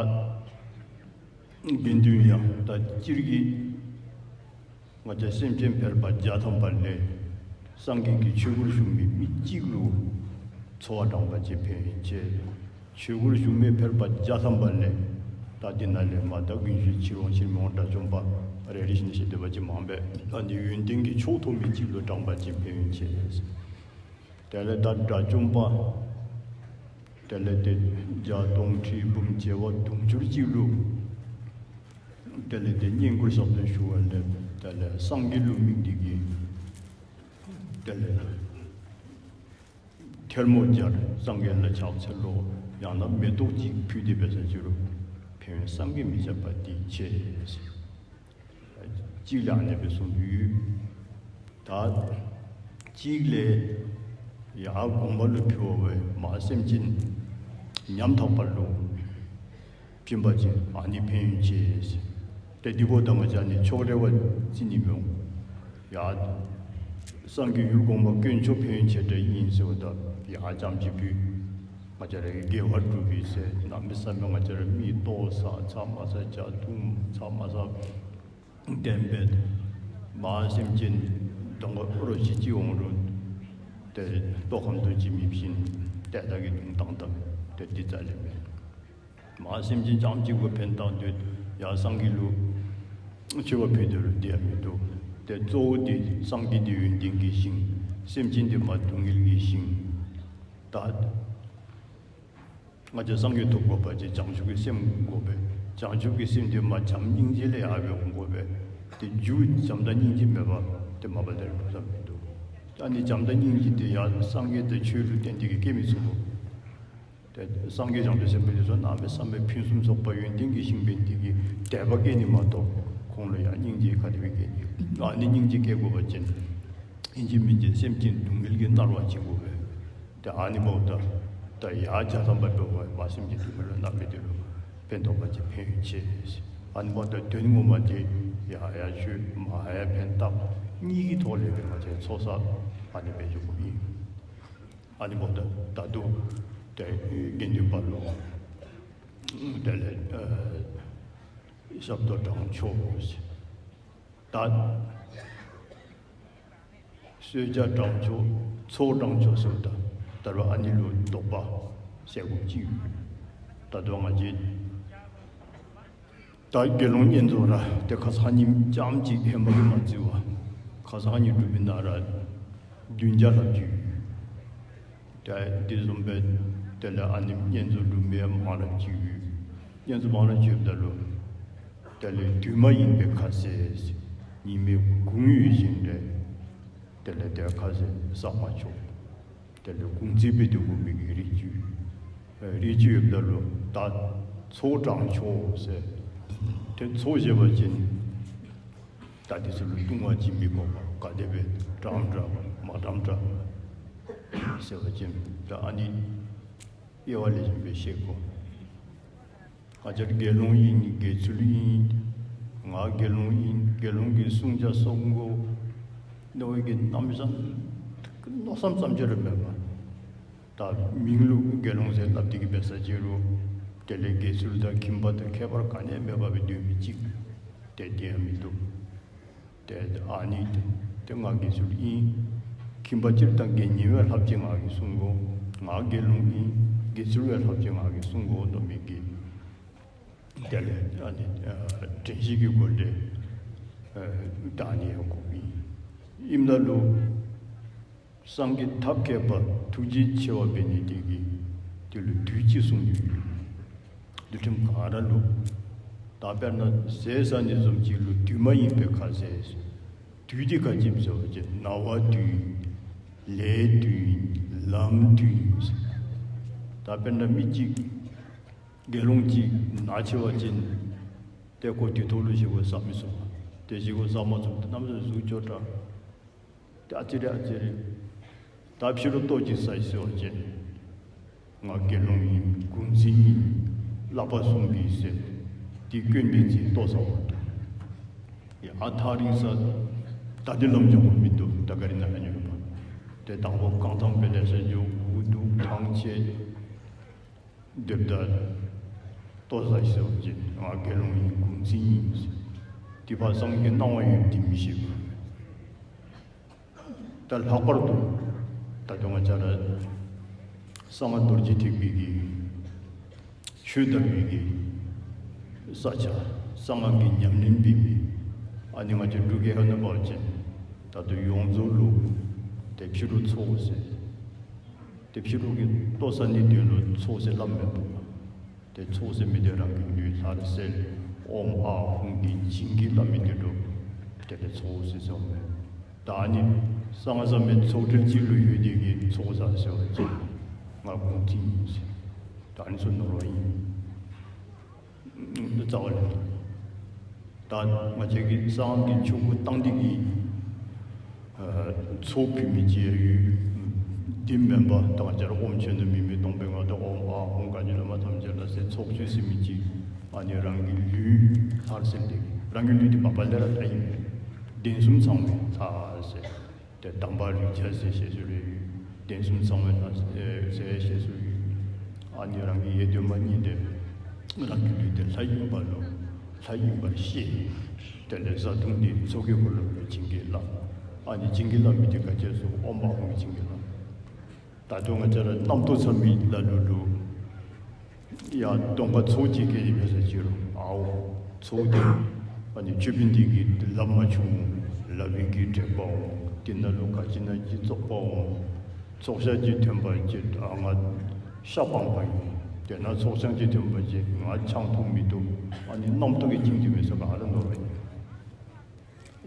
དགེ་འདུན་ཡང་ད་སྤྱིར་གྱི་ང་བཅས་སེམས་ཅན་ཕལ་པ་བརྒྱ་ཐམ་པ་ལས་སངས་རྒྱས་ཀྱི་ཆོས་སྒོར་ཞུགས་མི་མི་གཅིག་ལུ་འཚོ་བ་དྲང་པ་ཅིག་ཕན་ཡོན་ཆེ། ཆོས་སྒོར་ཞུགས་མི་ཕལ་པ་བརྒྱ་ཐམ་པ་ལས་ད་འདི་ན་ལས་མ་ད་དགུན་ཞུགས་ཕྱིར་འོང་ཕྱིར་མི་འོང་དགྲ་བཅོམ་པ་རེ་རེ་བཞིན་ཞེས་འདོད་པ་ཅིག་མང་པས། ཨ་ནི་ཡོན་ཏན་གྱི་མཆོག་ཐོབ་མི་གཅིག་ལུ་དྲང་པ་ཅིག་ཕན་ཡོན་ཆེ། དེ་ལས་ད་དགྲ་བཅོམ་པ་དེ་ལས་དེ་བརྒྱ་སྟོང་ཁྲི་འབུམ་བྱེ་བ་དུང་ཕྱུར་གཅིག་ལུ་དེ་ལས་དེ་བསྙེན་བཀུར་ཞབས་ཏོག་ཞུ་བ་ལས་དེ་ལས་སངས་རྒྱས་ལུ་དམིགས་ཏེ་གིས་དེ་ལས་ཐལ་མོ་སྦྱར། སངས་རྒྱས་ལ་ཕྱག་འཚལ་ལོ། ཡང་ན་མེ་ཏོག་གཅིག་ཕུལ་ཏེ་འབད་ས་ཅི་རུང་ཕན་ཡོན་བསམ་གྱིས་མི་ཁྱབ་པ་དེ་ཆེ། གཅིག་ལ་ཨ་ནེ་སྦེ་གསུངས་ཏེ་ཡོད། ད་གཅིག་ལས་ཡར་དགོངས་པ་ལུ་ཕུལ་བ་བས་མ་སེམས་ཅན་ཉམ་ཐག་པ་ལུ་བྱིན་པ་ཅིན་ཨ་ནི་ཕན་ཡོན་ཆེ་ཟེར། ཏེ་འདི་བོ་ད་ང་བཅས་ནི་ཕྱོགས་རེ་བ་རྩི་ནི་མི་འོང་། ཡ། སངས་རྒྱས་ཡུལ་དགོངས་པ་དཀོན་མཆོག་ཕན་ཡོན་ཆེ་དྲགས་ཨིན་ཟེར་བ་ད་ཡ་ཙམ་ཅིག་ཕུལ། ང་བཅས་ར་གི་དགེ་བ་སྒྲུབ་པའི་ཚེ་གནམ་མེད་ས་མེད་ང་བཅས་ར་མིའི་ལྟོ་ཟ་ཚ་མ་ཟ་ཇ་འཐུང་ཚ་མ་ཟ། བདེན་པས། མ་སེམས་ཅན་གདོང་ཁ་རོ་ཅི་ཅི་འོང་རུང་ཏེ་ལྟོ་ཁམ་དུ་ཅི་མི་བྱིན་ཏེ་བདག་གི་དུང་བཏང་བཏང་ཏེ་འདི་རྩ་ལས་མེད། མ་སེམས་ཅན་རྐྱངམ་གཅིག་པོ་ཕན་བཏགས་འདོད་ཡ་སངས་རྒྱས་ལུ་མཆོད་པ་ཕུལ་འདོད་རུང་འདི་ཡང་མི་འདུག། ཏེ་གཙོ་བོ་འདི་སངས་རྒྱས་འདི་ཡོན་ཏན་གྱི་ཞིང་། སེམས་ཅན་འདི་མ་སྡུག་བསྔལ་གྱི་ཞིང་། ད་ང་བཅས་སངས་རྒྱས་ཐོབ་དགོ་པ་ཅིན་བྱང་ཆུབ་ཀྱི་སེམས་དགོ་པས། བྱང་ཆུབ་ཀྱི་སེམས་འདི་མ་བྱམས་སྙིང་རྗེ་ལས་ཡར་འོང་དགོ་པས། ཏེ་རྒྱུ་བྱམས་དང་སྙིང་རྗེ་མེད་པ་ཏེ་མ་པ་ལས་འགྲུབ་ས་མི་འདུག། ཨ་ནི་བྱམས་དང་སྙིང་རྗེ་འདི་ཡང་སངས་རྒྱས་དང་ཆོས་ལུགས་བརྟེན་ཏེ་གིས་སྐྱེ་མི་ཚུགས་པ། ཏེ་སངས་རྒྱས་བྱང་ཆུབ་སེམས་དཔའ་འདི་ཚུ་གནམ་མེད་ས་མེད་ཕུན་སུམ་ཚོགས་པ་ཡོན་ཏན་གྱི་ཞིང་པའི་འདི་གིས་དད་པ་སྐྱེ་ནི་མ་གཏོགས་ཁོང་ལུ་ཡང་སྙིང་རྗེ་ག་དེ་སྦེ་སྐྱེ་ནི། ཨ་ནི་སྙིང་རྗེ་སྐྱེ་དགོ་པ་ཅིན་ཨིན་ཅི་མིན་ཅི་སེམས་ཅན་སྡུག་བསྔལ་གྱིས་མནར་བ་ཅིག་དགོ་པས། ཏེ་ཨ་ནི་འབདཝ་ད་ད་ཡ་བརྒྱ་ཐམ་པ་འགྲོ་བ་མ་སེམས་ཅན་སྡུག་བསྔལ་ལ་མནར་བའི་དེ་ལུ་ཕན་ཐོགས་པ་ཅིན་ཕན་ཡོན་ཆེ། ཨ་ནི་འབདཝ་ད་དོན་ངོ་མ་དེ་ཡ་ཡ་ཆོས་མ་ཡ་ཕན་བཏགས་གཉིས་ཀྱི་ཐོག་ལས་སྦེ་ང་བཅས་ཚོགས་བསགས་ཨ་ནི་སྦེ་འགྱོ་དགོཔ་ཨིན། ཨ་ནི་འབདཝ་ད་ད་དུང་ཏེ་དགེ་འདུན་པ་ལུ་དེ་ལས་ཨ་ཞབས་ཏོག་དྲང་ཆོག་ཟེར། ད་གསོལ་ཇ་དྲང་ཆོག་ཚོགས་དྲང་ཆོག་ཟེརཝ་ད་ད་རུང་ཨ་ནི་ལུ་དོགས་པ། ཟེར་དགོས་ཅིག་ཡོད། ད་དུང་ང་ཚོས་ད་དགེ་སློང་བསྙེན་རྫོགས་ར་དེ་ཁ་སང་ཉིན་རྐྱངམ་གཅིག་ཧེ་མ་གི་མ་བརྩི་བ། ཁ་སང་ཉིན་སྒྲུབ་པའི་ནང་ར་བདུན་བརྒྱ་ལྷག་ཅིག་ཡོད། དེ་འདི་བཟུམ་སྦེ་དེ་ལས་ཨ་ནི་བསྙེན་རྫོགས་སྒྲུབ་པའི་མང་རབས་ཅིག་ཡོད། བསྙེན་རྫོགས་མང་རབས་ཅིག་ཡོད་ད་ལུ། དེ་ལས་དུས་མ་ཡིན་པའི་ཁ་ཟས་ཉི་མའི་གུང་ཡོལ་ཞིནམ་ལས། དེ་ལས་དེ་ཁ་ཟས་བཟའ་མ་ཆོག། དེ་ལས་གུང་ཚིགས་སྦེ་སྡོད་དགོ་མི་གི་རིགས་ཅིག་རིགས་ཅིག་ཡོདཔ་ད་ལུ་ད་ཚོགས་དྲང་ཆོག་ཟེར། དེ་ཚོགས་བཞེས་པ་ཅིན་ད་དེ་ཚུ་ལུ་ལྟུང་བ་ཅིག་མི་དགོ་པར་ག་དེ་སྦེ་དྲང་དྲག་མ་དྲང་དྲག་ཟེར་བ་ཅིན་ད་ཨ་ནི་དབྱེ་བ་ལེགས་ཤོམ་སྦེ་ཤེས་དགོ། ང་བཅས་དགེ་སློང་ཨིན་དགེ་ཚུལ་ཨིན། ང་དགེ་སློང་ཨིན་དགེ་སློང་གི་བསྲུང་བྱ་བསྲུང་དགོ། མནོ་བའི་གི་རྣམ་གཞག་མནོ་བསམ་ཙམ་ཅིག་ར་མེད་པར། ད་མིང་ལུ་དགེ་སློང་ཟེར་སླབ་སྟེ་གི་འབད་ས་ཅིག་རུང་། དེ་ལས་དགེ་ཚུལ་དང་ཁྱིམ་པ་དང་ཁྱད་པར་ག་ནི་ཡང་མེད་པར་སྦེ་སྡོད་མི་ཅིག་དེ་དེ་ཡང་མིན་འདུག། དེ་ཨ་ནི་དེ་དེ་ང་དགེ་ཚུལ་ཨིན། ཁྱིམ་པ་སྤྱིར་བཏང་དགེ་བསྙེན་བས་ལྷག་ཅིག་ང་གིས་བསྲུང་དགོ། ང་དགེ་སློང་ཨིན། དགེ་ཚུལ་བས་ལྷག་ཅིག་ང་གིས་བསྲུང་དགོ་མནོ་མི་གི། དེ་ལས་ཨ་ནི་ཨ་དྲན་ཤེས་ཀྱི་སྒོ་ལས་ཨ་བདག་ཉིད་ཡང་དགོ་གི་ཨིནམ་ད་ལུ། སངས་རྒྱས་ཐབས་མཁས་པ་ཐུགས་རྗེ་ཆེ་བ་འབད་ནི་དེ་གིས་དེ་ལུ་དུས་གཅིག་གསུངས་ཡོད། འདུལ་ཁྲིམས་ག་ར་ལུ། ད་དཔེར་ན་ཟས་ཟ་ནི་བཟུམ་ཅིག་ལུ་དུས་མ་ཡིན་པའི་ཁ་ཟས། དུས་དེ་ག་ཅི་སྨོ་ཟེར་བ་ཅིན་ན་བ་དུས་ཨིན། ལས་དུས་ཨིན། ལམ་དུས་ཨིན། ད་དཔེར་ན་མི་གཅིག་དགེ་སློང་གཅིག་ན་ཆེ་བ་ཅིན་ཏེ་ཁོ་དུས་ཐོག་ལུ་བཞེས་སྒོ་བཟའ་མི་ཚུགས་པ། ཏེ་བཞེས་སྒོ་བཟའ་མ་ཚུགས་ཏེ་གནམ་ས་གཟུགས་སྐྱོ་དྲགས། ཏེ་ཨ་ཙི་རེ་ཨ་ཙི་རེ། ད་ཕྱི་རུ་ལྟོ་ཅིག་ཟ་ཡི་ཟེར་བ་ཅིན། ང་དགེ་སློང་ཨིན། གུང་ཚིགས་ཨིན། བསླབ་པ་སྲུང་གི་ཟེར། ཏེ་སྐྱོན་འབད་ཅིན་ལྟོ་ཟ་བ་དང་། ཡ་ཨ་ཐག་རིང་ས། ད་འདི་ལམ་འཇོག་མི་འདུག། ད་ག་རི་ན་ཨ་ཉོ་པ། ཏེ་དང་པོ་རྐང་ཐང་སྦེ་ལེ་ཤ་འཇོག། འུ་སྡུག་ཐང་ཆད། སྡོདཔ་ད་ལྟོ་ཟ་ཡི་ཟེར་བ་ཅིན་ང་དགེ་སློང་ཨིན། གུང་ཚིགས་ཨིན་ཟེར། དེ་ཕར་སངས་རྒྱས་སྣང་བ་ཡོད་དེ་མི་ཤེས་པ། ད་ལྷག་པར་དུ་ད་དུང་ང་བཅས་ར་གསང་སྔགས་རྡོ་རྗེ་ཐེག་པའི་གི་ཆོས་དར་བའི་གི་ས་ཆ། གསང་སྔགས་ཀྱི་ཉམས་ལེན་འབད་མི་ཨ་ནི་ང་བཅས་འབྲུག་རྒྱལ་ཁབ་ནང་འབད་བ་ཅིན་ད་དུང་ཡོངས་རྫོགས་ལུ་ཏེ་ཕྱི་རུ་ཚོགས་ཟེར། ཏེ་ཕྱི་རུ་གི་ལྟོ་ཟ་ནི་དོན་ལུ་ཚོགས་ཟེར་སླབ་མེད་པ། ཏེ་ཚོགས་ཟེར་མི་དེ་རང་གི་ལུས་ལྷར་གསལ། ཨོཾ་ཨཱཿཧཱུྃ་གི་བྱིན་གྱིས་བརླབས་མི་དེ་འདྲ། དེ་ལས་ཚོགས་ཟེར་ཟེར་མས། ད་ཨ་ནི་གསང་བ་ཟབ་མོའི་ཚོགས་གྲལ་གཅིག་ལུ་ཡོད་དེ་གིས་ཚོགས་ཟེར་ཟེར་བ་ཅིན་ང་གུང་ཚིགས་ཨིན་ཟེར། ད་ཨ་ནི་ཚུ་ནོར་བ་ཨིན། རྩ་བ་ལས། ད་ང་བཅས་ཀྱིས་གསང་སྔགས་ཀྱི་ཆོ་ག་བཏང་སྟེ་གིས་ཚོགས་ཕུལ་མི་ཅིག་ཡང་ཡོད། དེ་མེན་པར་ད་ང་བཅས་ར་ཨོཾ་ཆེན་པོ་མི་མེད་སྟོང་པའི་ངང་དུ་ཨོཾ་ཨཱཿཧཱུྃ་ག་གི་ལ་མ་ཐམས་ཅད་ལ་ཟེར་ཚོགས་མཆོད་ཟེར་མི་ཅིག་ཨ་ནི་རང་གི་ལུས་ལྷར་གསལ་ཏེ་རང་གི་ལུས་དེ་མ་པ་ལས་ར་ལྷ་ཨིན་མས། གདན་གསུམ་ཚང་བའི་ལྷ་ཟེར། ཏེ་དམ་པ་རིགས་བརྒྱ་ཟེར་ཞེས་སུ་རེ་ཡོད། གདན་གསུམ་ཚང་བའི་ལྷ་ཟེར་ཞེས་སུ་ཡོད། ཨ་ནི་རང་གི་ཡེ་གདོད་མ་ཉིད་དེ་རང་གི་ལུས་དེ་ལྷ་ཨིན་པ་ལུ་ལྷ་ཨིན་པར་ཤེས། དེ་ལས་བཟའ་བཏུང་དེ་ཚོགས་ཀྱི་འཁོར་ལོ་ལུ་བྱིན་གྱིས་བརླབས། ཨ་ནི་བྱིན་གྱིས་བརླབས་མི་དེ་ག་ཅི་སྨོ། ཨོཾ་ཨཱཿཧཱུྃ་གིས་བྱིན་གྱིས་བརླབས། ད་དུང་ང་བཅས་ར་རྣམ་རྟོག་ཚ་མི་ལ་ལུ་ལུ། ཡ་གདོང་ཁ་ཚོགས་ཅིག་སྐད་ཅིག་འབད་ས་ཅིག་རུང་ཨའོ། ཚོགས་དེ་ཨ་ནི་ཆོས་དཔོན་དེ་གིས་ལབ་མ་བྱུང་། ལབ་པའི་གི་དྲེགས་པའོ། དེ་ནང་ལུ་ག་ཅི་ན་ཅི་བཙོག་པའོ། ཚོགས་ཤ་ཅིག་ཐོན་པ་ཅིན་ཨ་ང་ཤ་སྤངས་པ་ཨིན། དེ་ནང་ཚོགས་ཆང་ཅིག་ཐོན་པ་ཅིན་ང་ཆང་འཐུང་མི་བཏུབ། ཨ་ནི་རྣམ་རྟོག་གིས་བཅིངས་ཏེ་མི་ཚུ་ག་ར་ནོར་བ་ཨིན།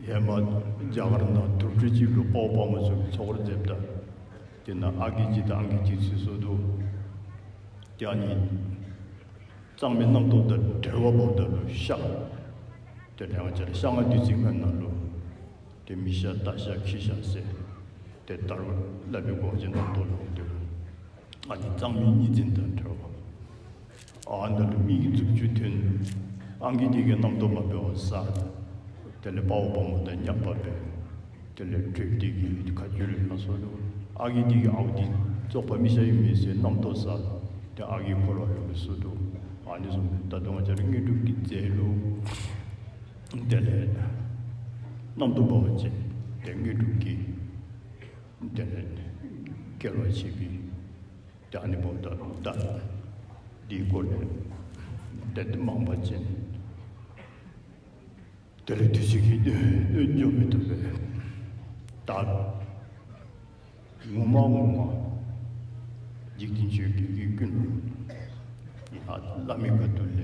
ཧེ་མ་རྒྱ་གར་ནང་དུར་ཁྲོད་ཅིག་ལུ་དཔའ་བོ་དཔའ་མོ་ཚུ་གིས་ཚོགས་ར་མཛདཔ་ད། དེ་ནང་ཨ་རྒས་ཅིག་དང་ཨང་རྒས་ཅིག་ཚུད་སོང་འདུག། དེ་ཨ་ནི་གཙང་མའི་རྣམ་རྟོག་དང་བྲལ་བ་འབདཝ་ད་ལུ་ཤ། དེ་ལས་ང་བཅས་ར་ཤ་ལྔ་བདུད་རྩི་ལྔའི་ནང་ལུ། དེ་མི་ཤ་རྟ་ཤ་ཁྱི་ཤ་ཟེར། དེ་ལྟར་བསླབ་པའི་སྒོ་ཅིག་རྣམ་རྟོག་ལུ་འདུག། ཨ་ནི་གཙང་མའི་གཉིས་འཛིན་དང་བྲལ་བ། ཨ་ནཱ་ལུ་མི་གི་མཛུབ་ཅུ་ཐོན། ཨང་རྒས་དེ་གིས་རྣམ་རྟོག་མ་འབད་བར་བཟའ། དེ་ལས་དཔའ་བོ་དཔའ་མོ་དང་མཉམ་པ་འབད། དེ་ལས་དྲེགས་དེ་གིས་ཁ་རྒྱུད་ལུ་ཡང་སོ་འདུག། ཨ་རྒས་དེ་གིས་ཨའོ་དེ་བཙོག་པ་མི་ཤ་ཨིན་མས་ཟེར་རྣམ་རྟོག་བཟའ། དེ་ཨ་རྒས་འཁོར་བ་ལུ་སོ་འདུག། ཨ་ནི་བཟུམ་ད་དུང་ང་བཅས་ར་དངོས་གྲུབ་ཀྱི་རྫས་ལུ། དེ་ལས་རྣམ་རྟོག་འབད་བ་ཅིན་དེ་དངོས་གྲུབ་ཀྱི། དེ་ལས་སྐལ་བ་ཆད་པའི། ད་ནི་བོ་ད་ད་འདིའི་སྐོར་ནས་དེ་མང་པ་ཅན། དེ་ལས་དུས་ཚོད་ཀྱིས་འཇོག་མི་ཐུབ་པས། ད་ངོ་མ་ངོ་མ་འཇིག་རྟེན་ཆོས་བརྒྱད་ཀྱི་ཀུན་སློང་ཡིན་ན། བླ་མའི་ཁ་ཐུག་ལས་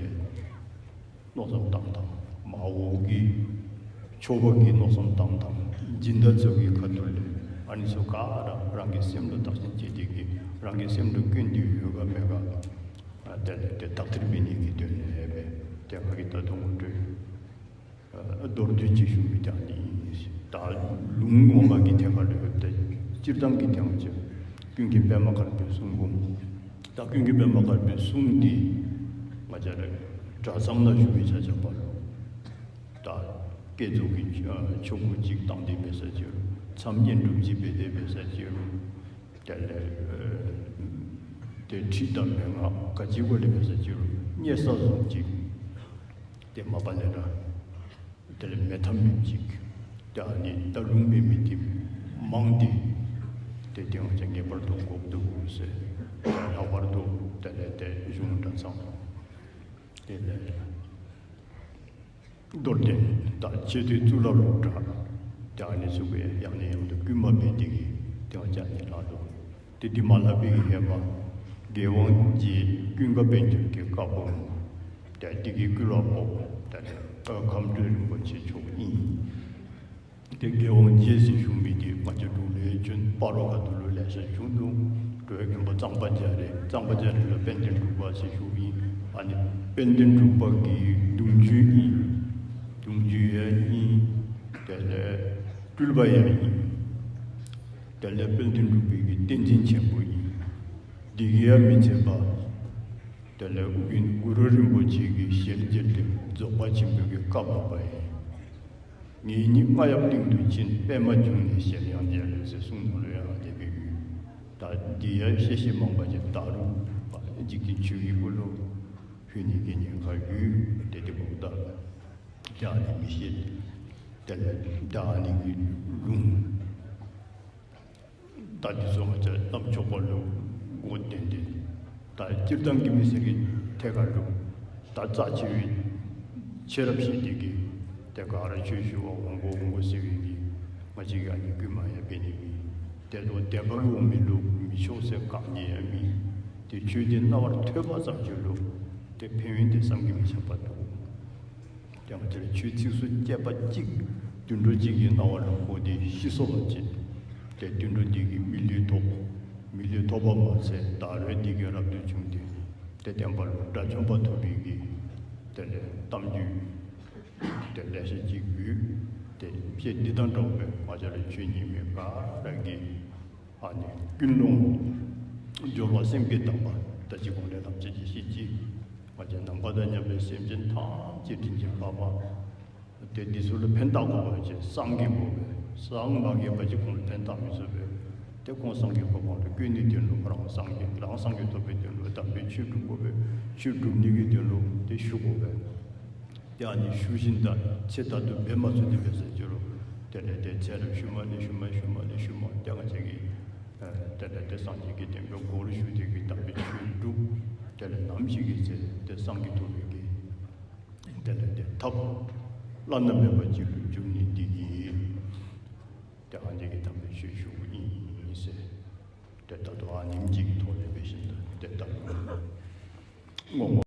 མནོ་བསམ་བཏང་སྟངས། མ་འོངས་ཀྱི་ཆོས་པ་གི་མནོ་བསམ་བཏང་སྟངས། སྦྱིན་བདག་ཚོ་གི་ཁ་ཐུག་ལས་ཨ་ནི་ཚོ་ག་རང་རང་གི་སེམས་ལ་བདག་གཞན་བྱེད་བསྡད་ཀྱི། རང་གི་སེམས་ལ་སྐྱོན་དེ་ཡོད་ག་མེད་ག། དེ་ལས་དེ་དག་ཐེར་མི་གཉིས་ཀྱི་དོན་ལས་པས་དེ་ང་གི་ད་དུང་ངོ་སྤྲོད། མདོར་བསྡུས་ཅིག་ཞུ་མི་དེ་ཨ་ནི་ཡིན། ད་ལུང་ངོ་མ་གི་ཐད་ཀ་ལ་ཡོད་དེ། སྤྱིར་བཏང་གི་ཐད་ཀ་ཅིག་ཀུན་མཁྱེན་པདྨ་དཀར་པོའི་གསུང་འབུམ། ད་ཀུན་མཁྱེན་པདྨ་དཀར་པོའི་གསུང་འདི་ང་བཅས་ར་གྲྭ་ཚང་ལ་ཞུ་མི་ཆ་ཆ་པ་ལོ། ད་བསྐྱེད་རྫོགས་ཀྱི་ཆོ་ག་ཅིག་བཏང་དེ་བས་ས་ཅིག་རུ། མཚམས་བསྙེན་སྒྲུབ་ཅིག་འབད་དེ་བས་ས་ཅིག་རུ། དེ་ལས་དེ་ཁྲིད་དང་མན་ངག་ག་ཅི་གོ་ལེ་བས་ས་ཅིག་རུ། བསྙེན་ས་བཟུང་ཅིག་དེ་མ་པ་ལས་ར། དེ་ལས་མེད་ཐབས་མེད་ཅིག་དེ་ཨ་ནི་ད་ལུང་མེད་མི་དེ་མང་སྟེ། དེ་དེ་ང་ཅག་ངེས་པར་དུ་དགོས་འདུག་ཟེར། ལྷག་པར་དུ་དེ་ལས་དེ་གཞུང་གྲྭ་ཚང་དེ་ལས་རྡོར་གདན་དང་ཆེ་བསྟོད་གཙུག་ལག་སློབ་གྲྭ་དེ་ཨ་ནི་ཚུགས་པའི་ཡང་ནས་ཡང་དུ་སྐུལ་མ་འབད་དེ་གི་དེ་ང་ཅག་ནི་ལ་ལུ། དེ་འདི་མ་ལབ་པའི་ཧེ་མ་རྒྱལ་དབང་རྗེ་ཀུན་དགའ་དཔལ་འབྱོར་གྱི་བཀའ་འབུམ་དེ་འདི་གི་སྐུ་ལ་འོག་དེ་ཨ་ཁམས་སྤྲུལ་རིན་པོ་ཆེ་མཆོག་ཡིན། དེ་རྒྱལ་དབང་རྗེ་ཟེར་ཞུ་མི་དེ་ང་ཅག་འབྲུག་ལས་བྱོན་སྤ་རོ་ཁ་ཐུག་ལུ་ལེ་ཤ་བྱུང་འདུག་འགྲོ་བའི་མགོན་པོ་གཙང་པ་རྒྱ་རས། གཙང་པ་རྒྱ་རས་ལ་དཔལ་ལྡན་འབྲུག་པ་ཟེར་ཞུ་ཡིན། ཨ་ནི་དཔལ་ལྡན་འབྲུག་པ་གི་གདུང་རྒྱུད་ཡིན། གདུང་རྒྱུད་ཡང་ཡིན། དེ་ལས་སྤྲུལ་པ་ཡང་ཡིན། དེ་ལས་དཔལ་ལྡན་འབྲུག་པའི་གི་བསྟན་འཛིན་ཆེན་པོ་ཡིན། འདི་གི་ཡང་མི་ཚད་པ། དེ་ལས་ཨུ་རྒྱན་གུ་རུ་རིན་པོ་ཆེ་གི་ཞལ་མཇལ་ཏེ་རྫོགས་པ་ཆེན་པོའི་གི་བཀའ་བབས་པ་ཡིན། ངེད་གཉིས་རྔ་ཡབ་གླིང་དུ་ཕྱིན། པདྨ་འབྱུང་གནས་ཞལ་ཡང་མཇལ་ཟེར་གསུང་ནང་ལུ་ཡང་དེ་སྦེ་ཡོད། ད་འདི་ཡང་བཤད་བཤད་མང་པ་ཅིག་ད་རུང་འཇིག་རྟེན་ཆོས་ཀྱི་སྐུ་ལུ་ཕུལ་ནི་གི་ཉེན་ཁ་ཡོད། དེ་དེ་འབདཝ་ད་ད་ཨ་ནི་མི་ཤེས། དེ་ལས་ད་ཨ་ནི་གི་ལུང་ད་འདི་ཚོ་ང་བཅས་རྣམ་ཆོས་པ་ལུ་གོ་བདེན་བདེན། ད་སྤྱིར་བཏང་གི་མི་སེར་གྱི་ཐད་ཀ་ལུ་ད་རྩ་ཆེ་བའི་ཆོས་རབ་ཤེས་ཏེ་གི་དེ་ག་ར་ཆོས་ཞུ་བ་འོང་དགོ་འོང་དགོ་ཟེར་བའི་གི་ང་བཅས་ཀྱི་ཨ་ནི་བསྐུལ་མ་ཡང་འབད་ནི་མེད། དེ་ལུ་བདེན་པ་གི་འོང་མི་ལུ་མི་ཆོག་ཟེར་ག་ནི་ཡང་མེད། དེ་ཆོས་དེ་རྣ་བར་ཐོས་པ་ཙམ་ཅིག་ལུ་དེ་ཕན་ཡོན་དེ་བསམ་གྱིས་མི་ཁྱབ་པ་འདུག་ཀྱང་དེར་ཆོས་ཚིགས་སུ་བཅད་པ་གཅིག་དུད་འགྲོ་གཅིག་གི་རྣ་བ་ལ་གོ་སྟེ་ཤི་སོང་བ་ཅིན། དེ་དུད་འགྲོ་འདི་གིས་མི་ལུས་ཐོབ། མི་ལུས་ཐོབ་པ་མ་ཚད་ད་རེས་འདི་གིས་རབ་ཏུ་བྱུང་སྟེ། དེ་བསྟན་པ་ལུ་དགྲ་བཅོམ་པ་ཐོབ་པའི་གི་དེ་ལས་གཏམ་རྒྱུད་དེ་ལེ་ཤ་ཅིག་ཡོད། དེ་བཤད་འདི་དང་འདྲ་བའི་ང་བཅས་ར་ཆོས་ཉན་མི་ག་ར་གིས་ཨ་ནི་ཀུན་སློང་སྦྱོར་བ་སེམས་བསྐྱེད་དམ་པ་ད་ཅི་གོང་ལས་ལམ་ཆེན་གྱི་ཤེས་ཀྱི། ང་བཅས་ནམ་མཁའ་དང་མཉམ་པའི་སེམས་ཅན་ཐམས་ཅད་དྲིན་ཅན་ཕ་མ། དེ་འདི་ཚོ་ལ་ཕན་བཏགས་དགོས་པ་ཅིན་སངས་རྒྱས་དགོས་པས། སངས་མ་རྒྱས་པ་ཅིན་ཁོང་ལ་ཕན་བཏགས་མི་ཚུགས་པས། དེ་ཁོང་སངས་རྒྱས་ཁོ་ཁོང་ལ་བསྐུལ་ནི་དོན་ལུ་རང་སངས་རྒྱས་རང་སངས་རྒྱས་ཐོབ་པའི་དོན་ལུ་དམ་པའི་ཆོས་སྒྲུབ་དགོས་པས། ཆོས་སྒྲུབ་ནི་གི་དོན་ལུ་དེ་ཞུ་དགོས་པས། དེ་ཨ་ནི་ཞུ་བཞིན་དང་ཚེ་ད་དུང་འབད་མ་ཚུགས་ཏེ་འབད་ཟེར་གྱི་རུང་། དེ་ལས་དེ་ཚེ་རབས་ཤུལ་མ་ལས་ཤུལ་མ་ཤུལ་མ་ལས་ཤུལ་མ་དེ་ང་བཅས་ཀྱིས་ཨ་དེ་ལས་དེ་སངས་རྒྱས་ཀྱི་བསྟན་པའི་སྒོ་ལུ་ཞུགས་ཏེ་གི་དམ་པའི་ཆོས་སྒྲུབ། དེ་ལས་ནམ་ཞིག་གི་ཚེ་དེ་སངས་རྒྱས་ཐོབ་པའི་གི་དེ་ལས་དེ་ཐབས་བླ་ན་མེད་པ་ཅིག་ལུ་འགྱུར་ནི་འདི་གིས་དེ་ཨ་ནི་གི་དམ་པའི་ཆོས་ཞུ་བ་ཡིན་ཟེར། དེ་ད་དུང་ཨ་ནེམ་ཅིག་གི་ཐོག་ལས་འབད་བཞིན་དུ་དེ་ལྟར་ངོ་མ།